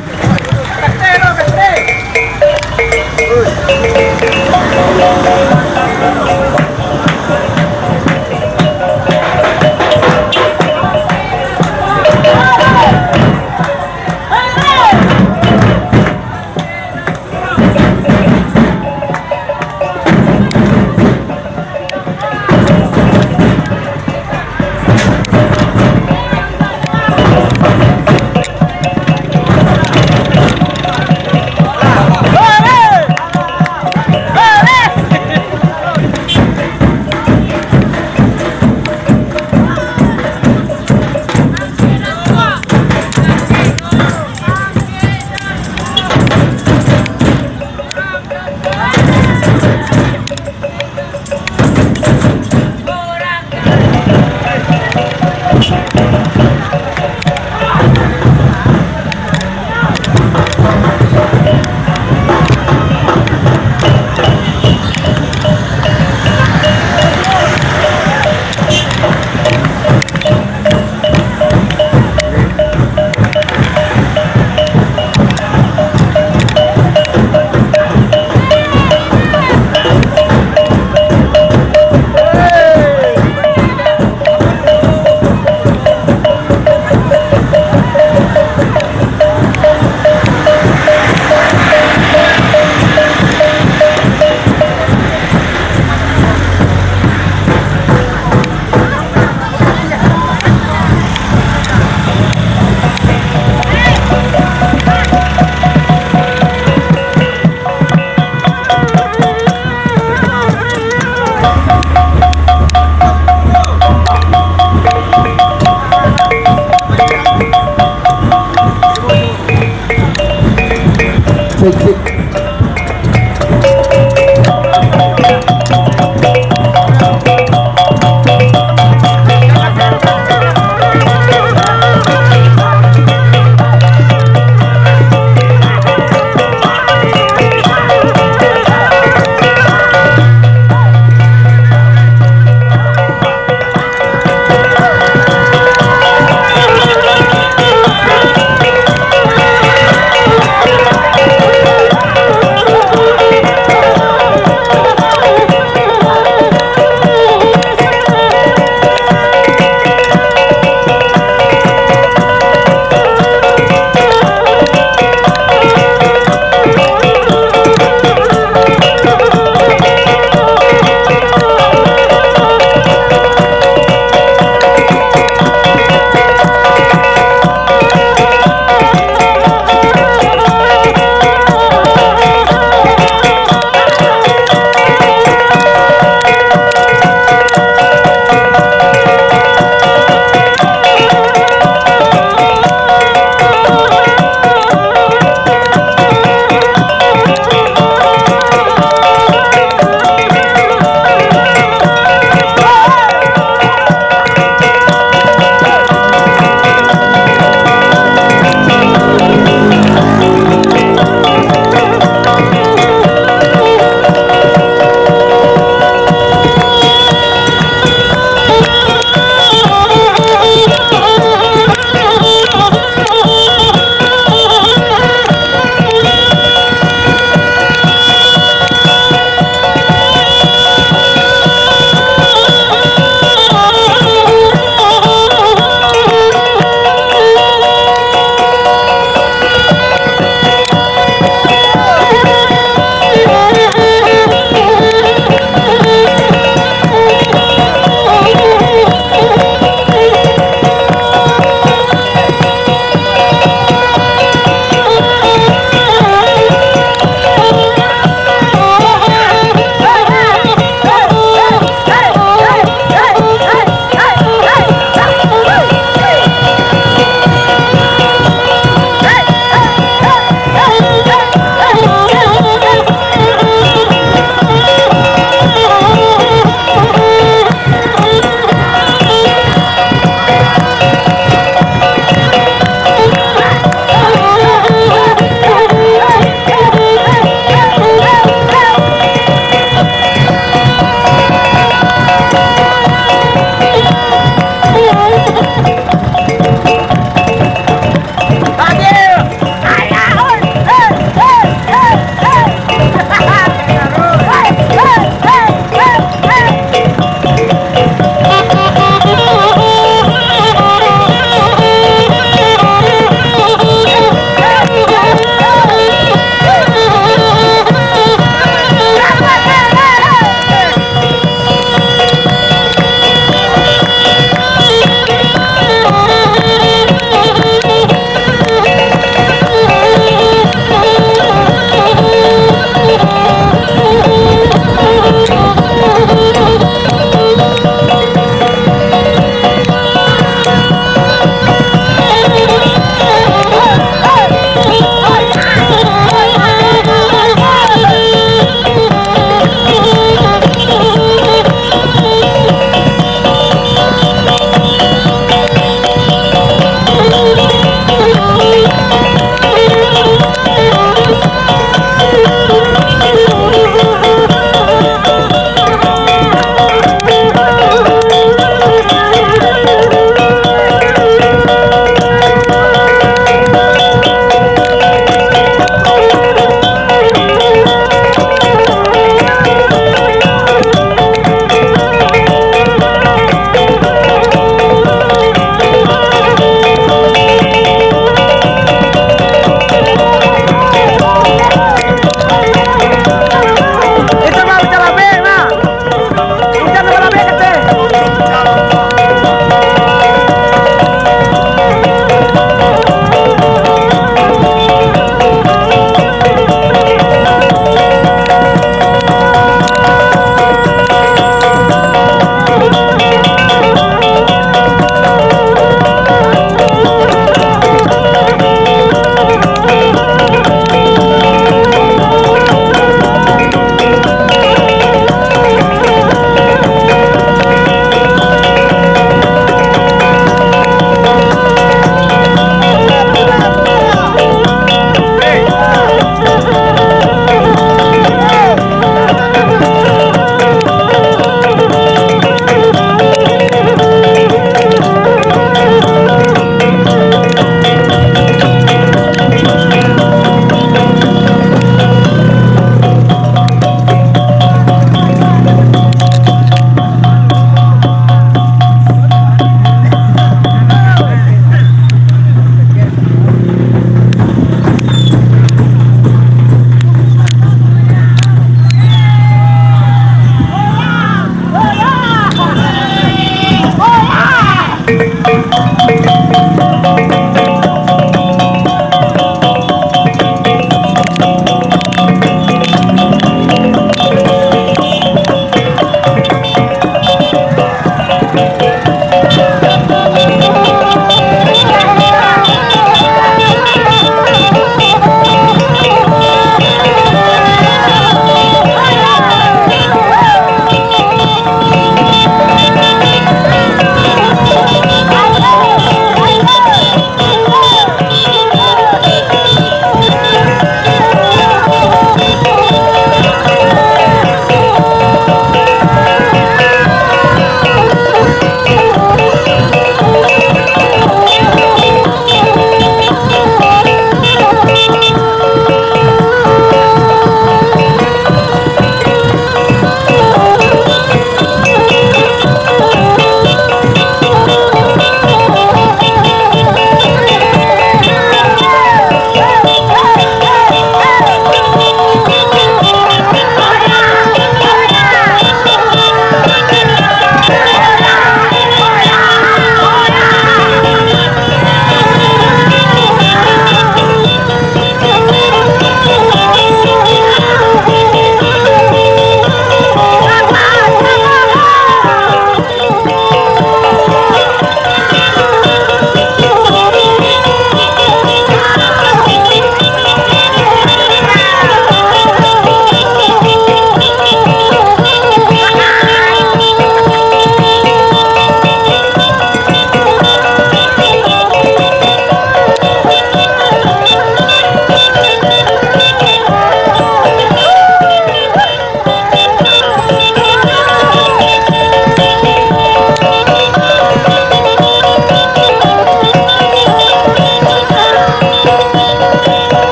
Cek, cek.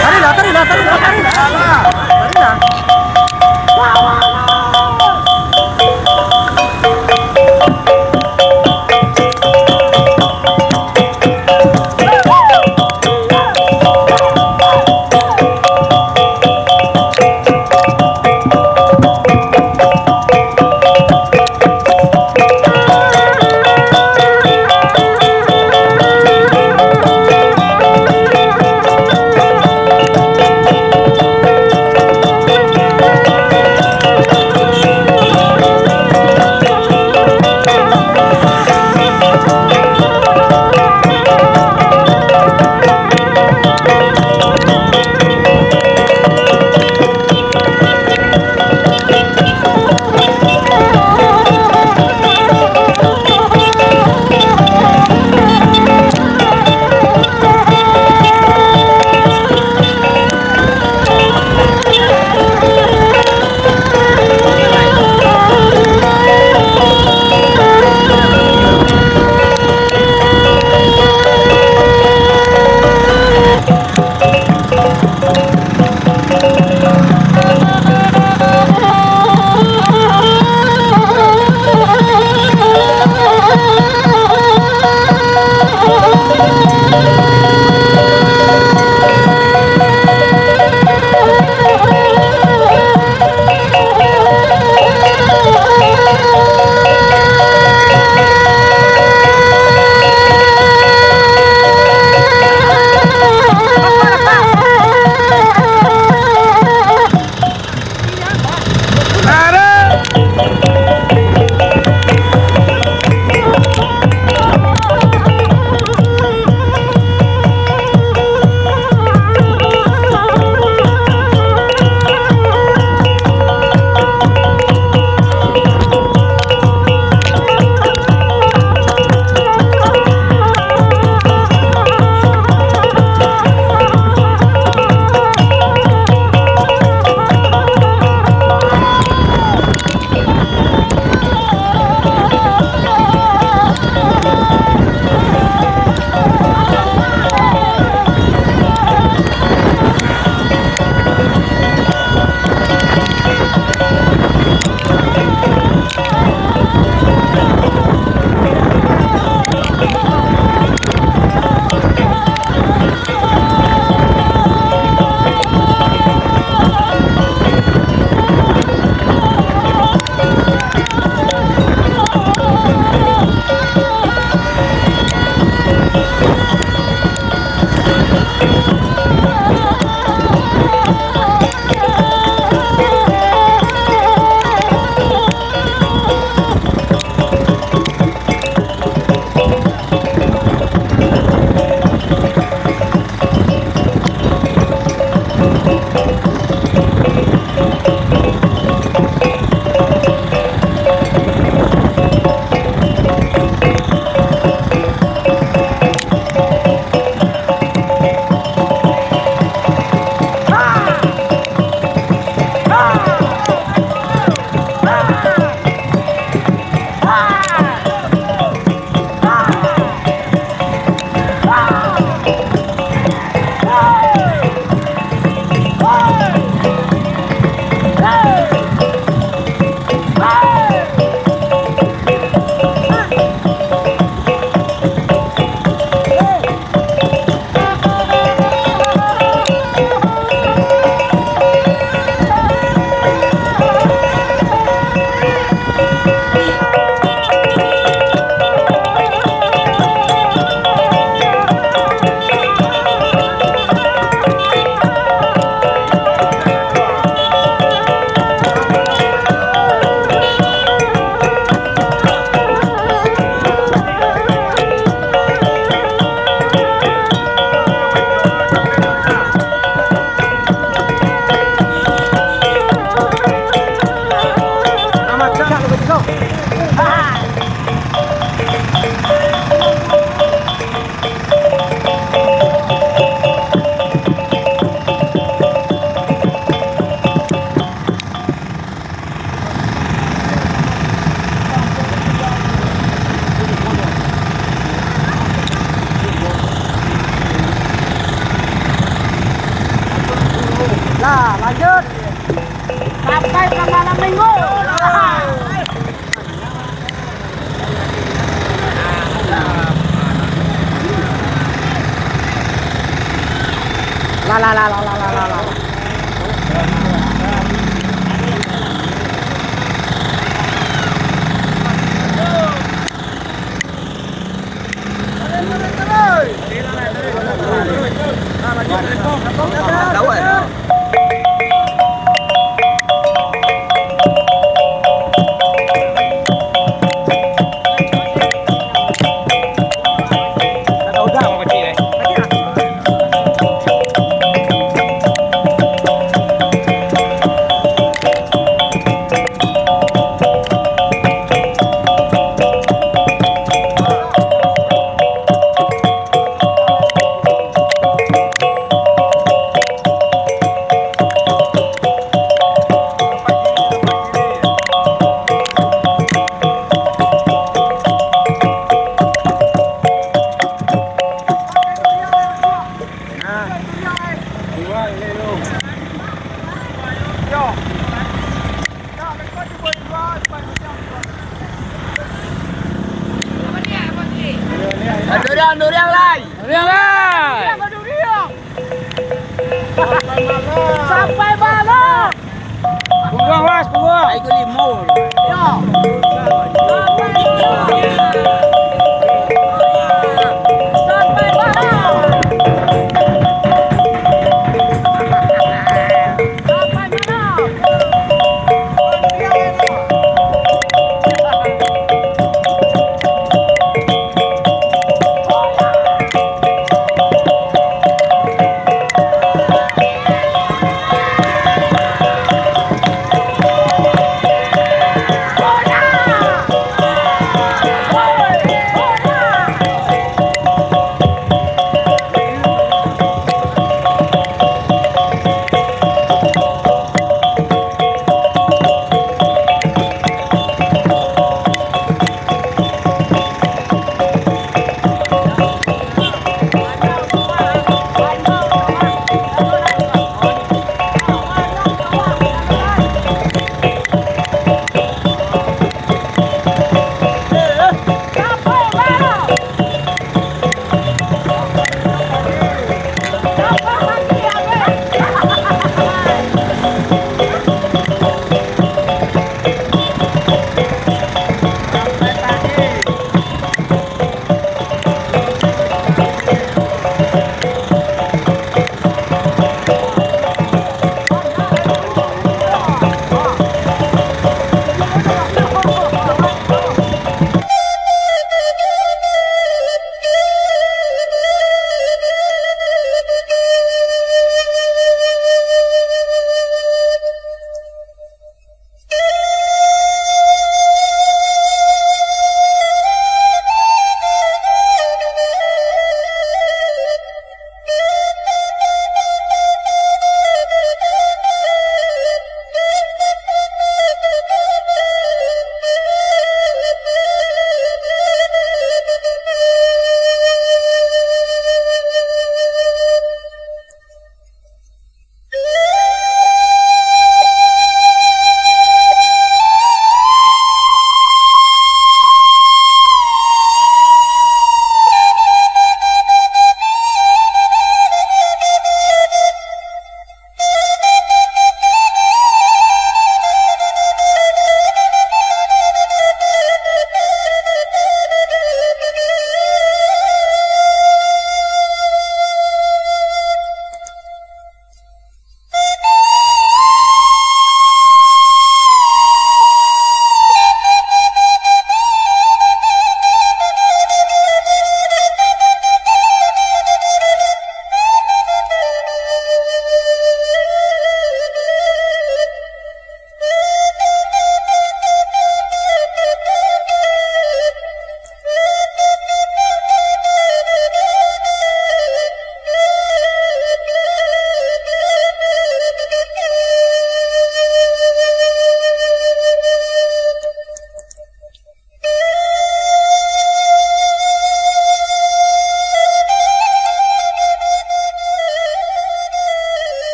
Tarilah, tarilah, tarilah, tarilah. Tarilah. Lanjut. Sampai ka malam minggu. Lah, lah, lah. Duriang, duriang lai. Duriang lai. Sampai malam. Pungguang, Mas, pungguang. Ai, ko limo. Yo.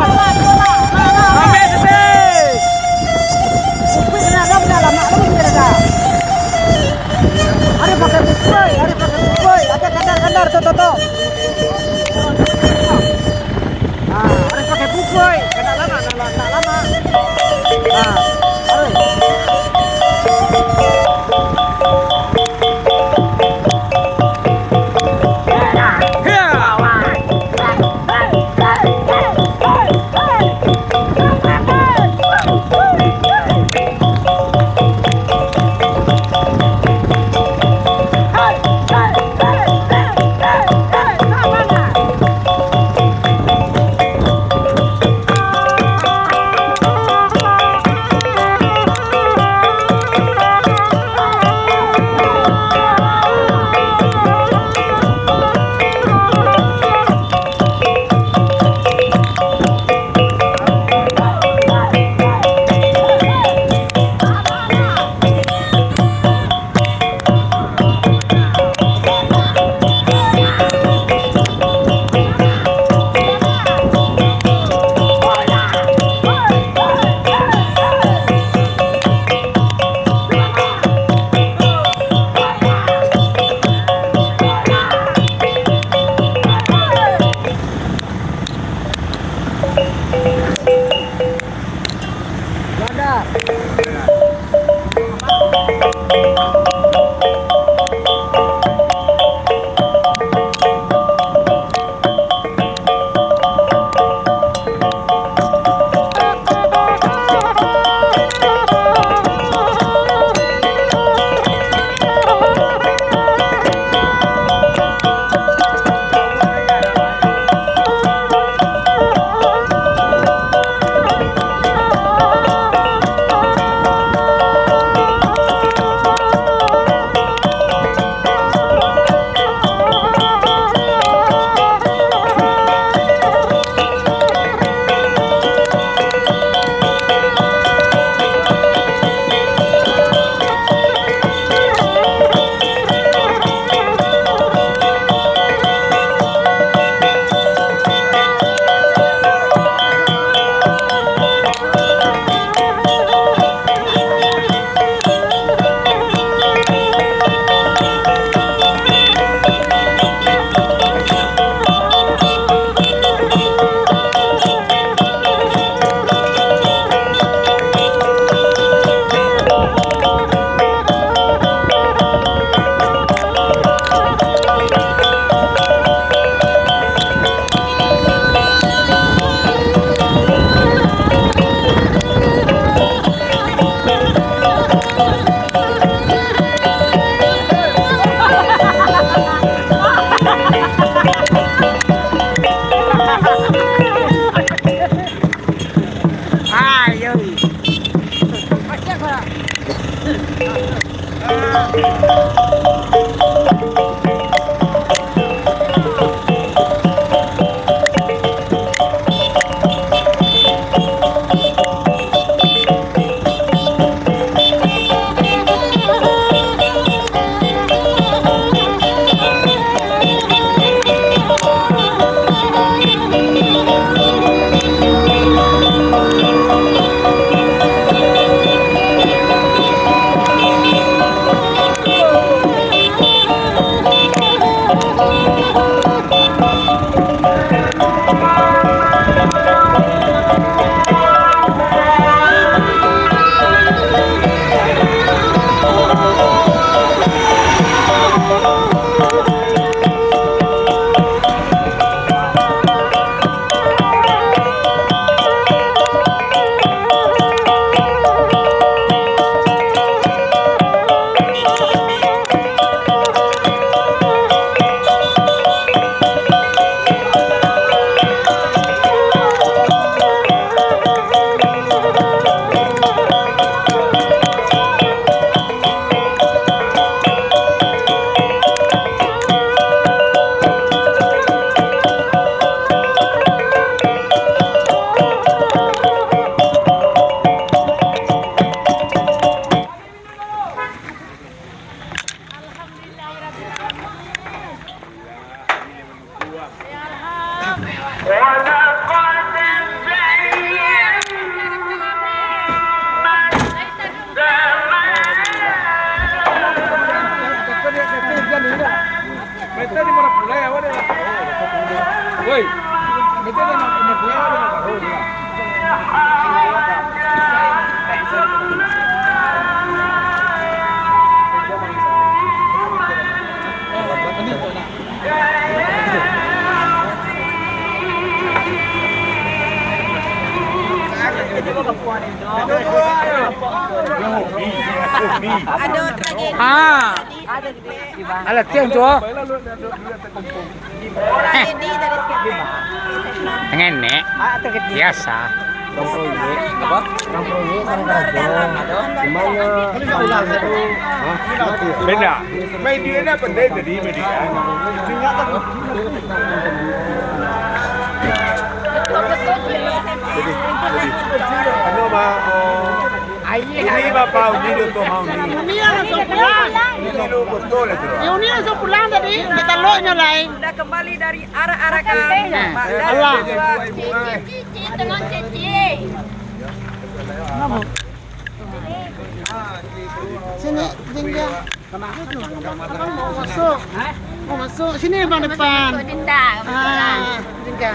Sampai sisi. Bukui kena dah, benda lama tu benda dah. Ada pakai bukui, ada pakai bukui, ada kandar-kandar tu, tu, tu. Ah, ada pakai bukui, kena lama, kena lama, lama. Ah, ada. Ah. Alah, tiang tu, ah. Ngenek. Biasa. Beda. Main dia nak pandai tadi, main dia. Jadi, jadi. Anu, Mak, oh. Ini Bapak Uni Doto Mauni. Uni langsung pulang. Ini lu betul itu. Ya, Uni langsung pulang tadi. Minta lo nyo lai. Sudah kembali dari arak-arakan. Nah. Mak, dari Allah. Cici, cici, tenang, cici. Sini, Jingga. Abang mau masuk. Mau masuk. Sini, Bang, depan. Dinda. Ah, Jingga.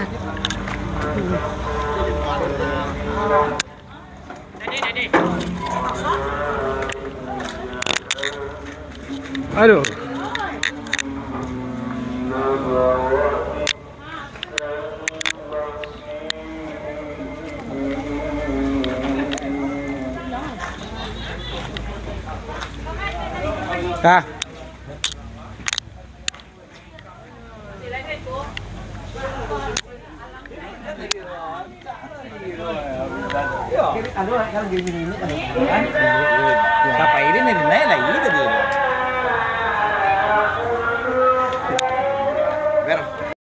Aduh. Ah. Sampai ini naik lagi tadi. Ber-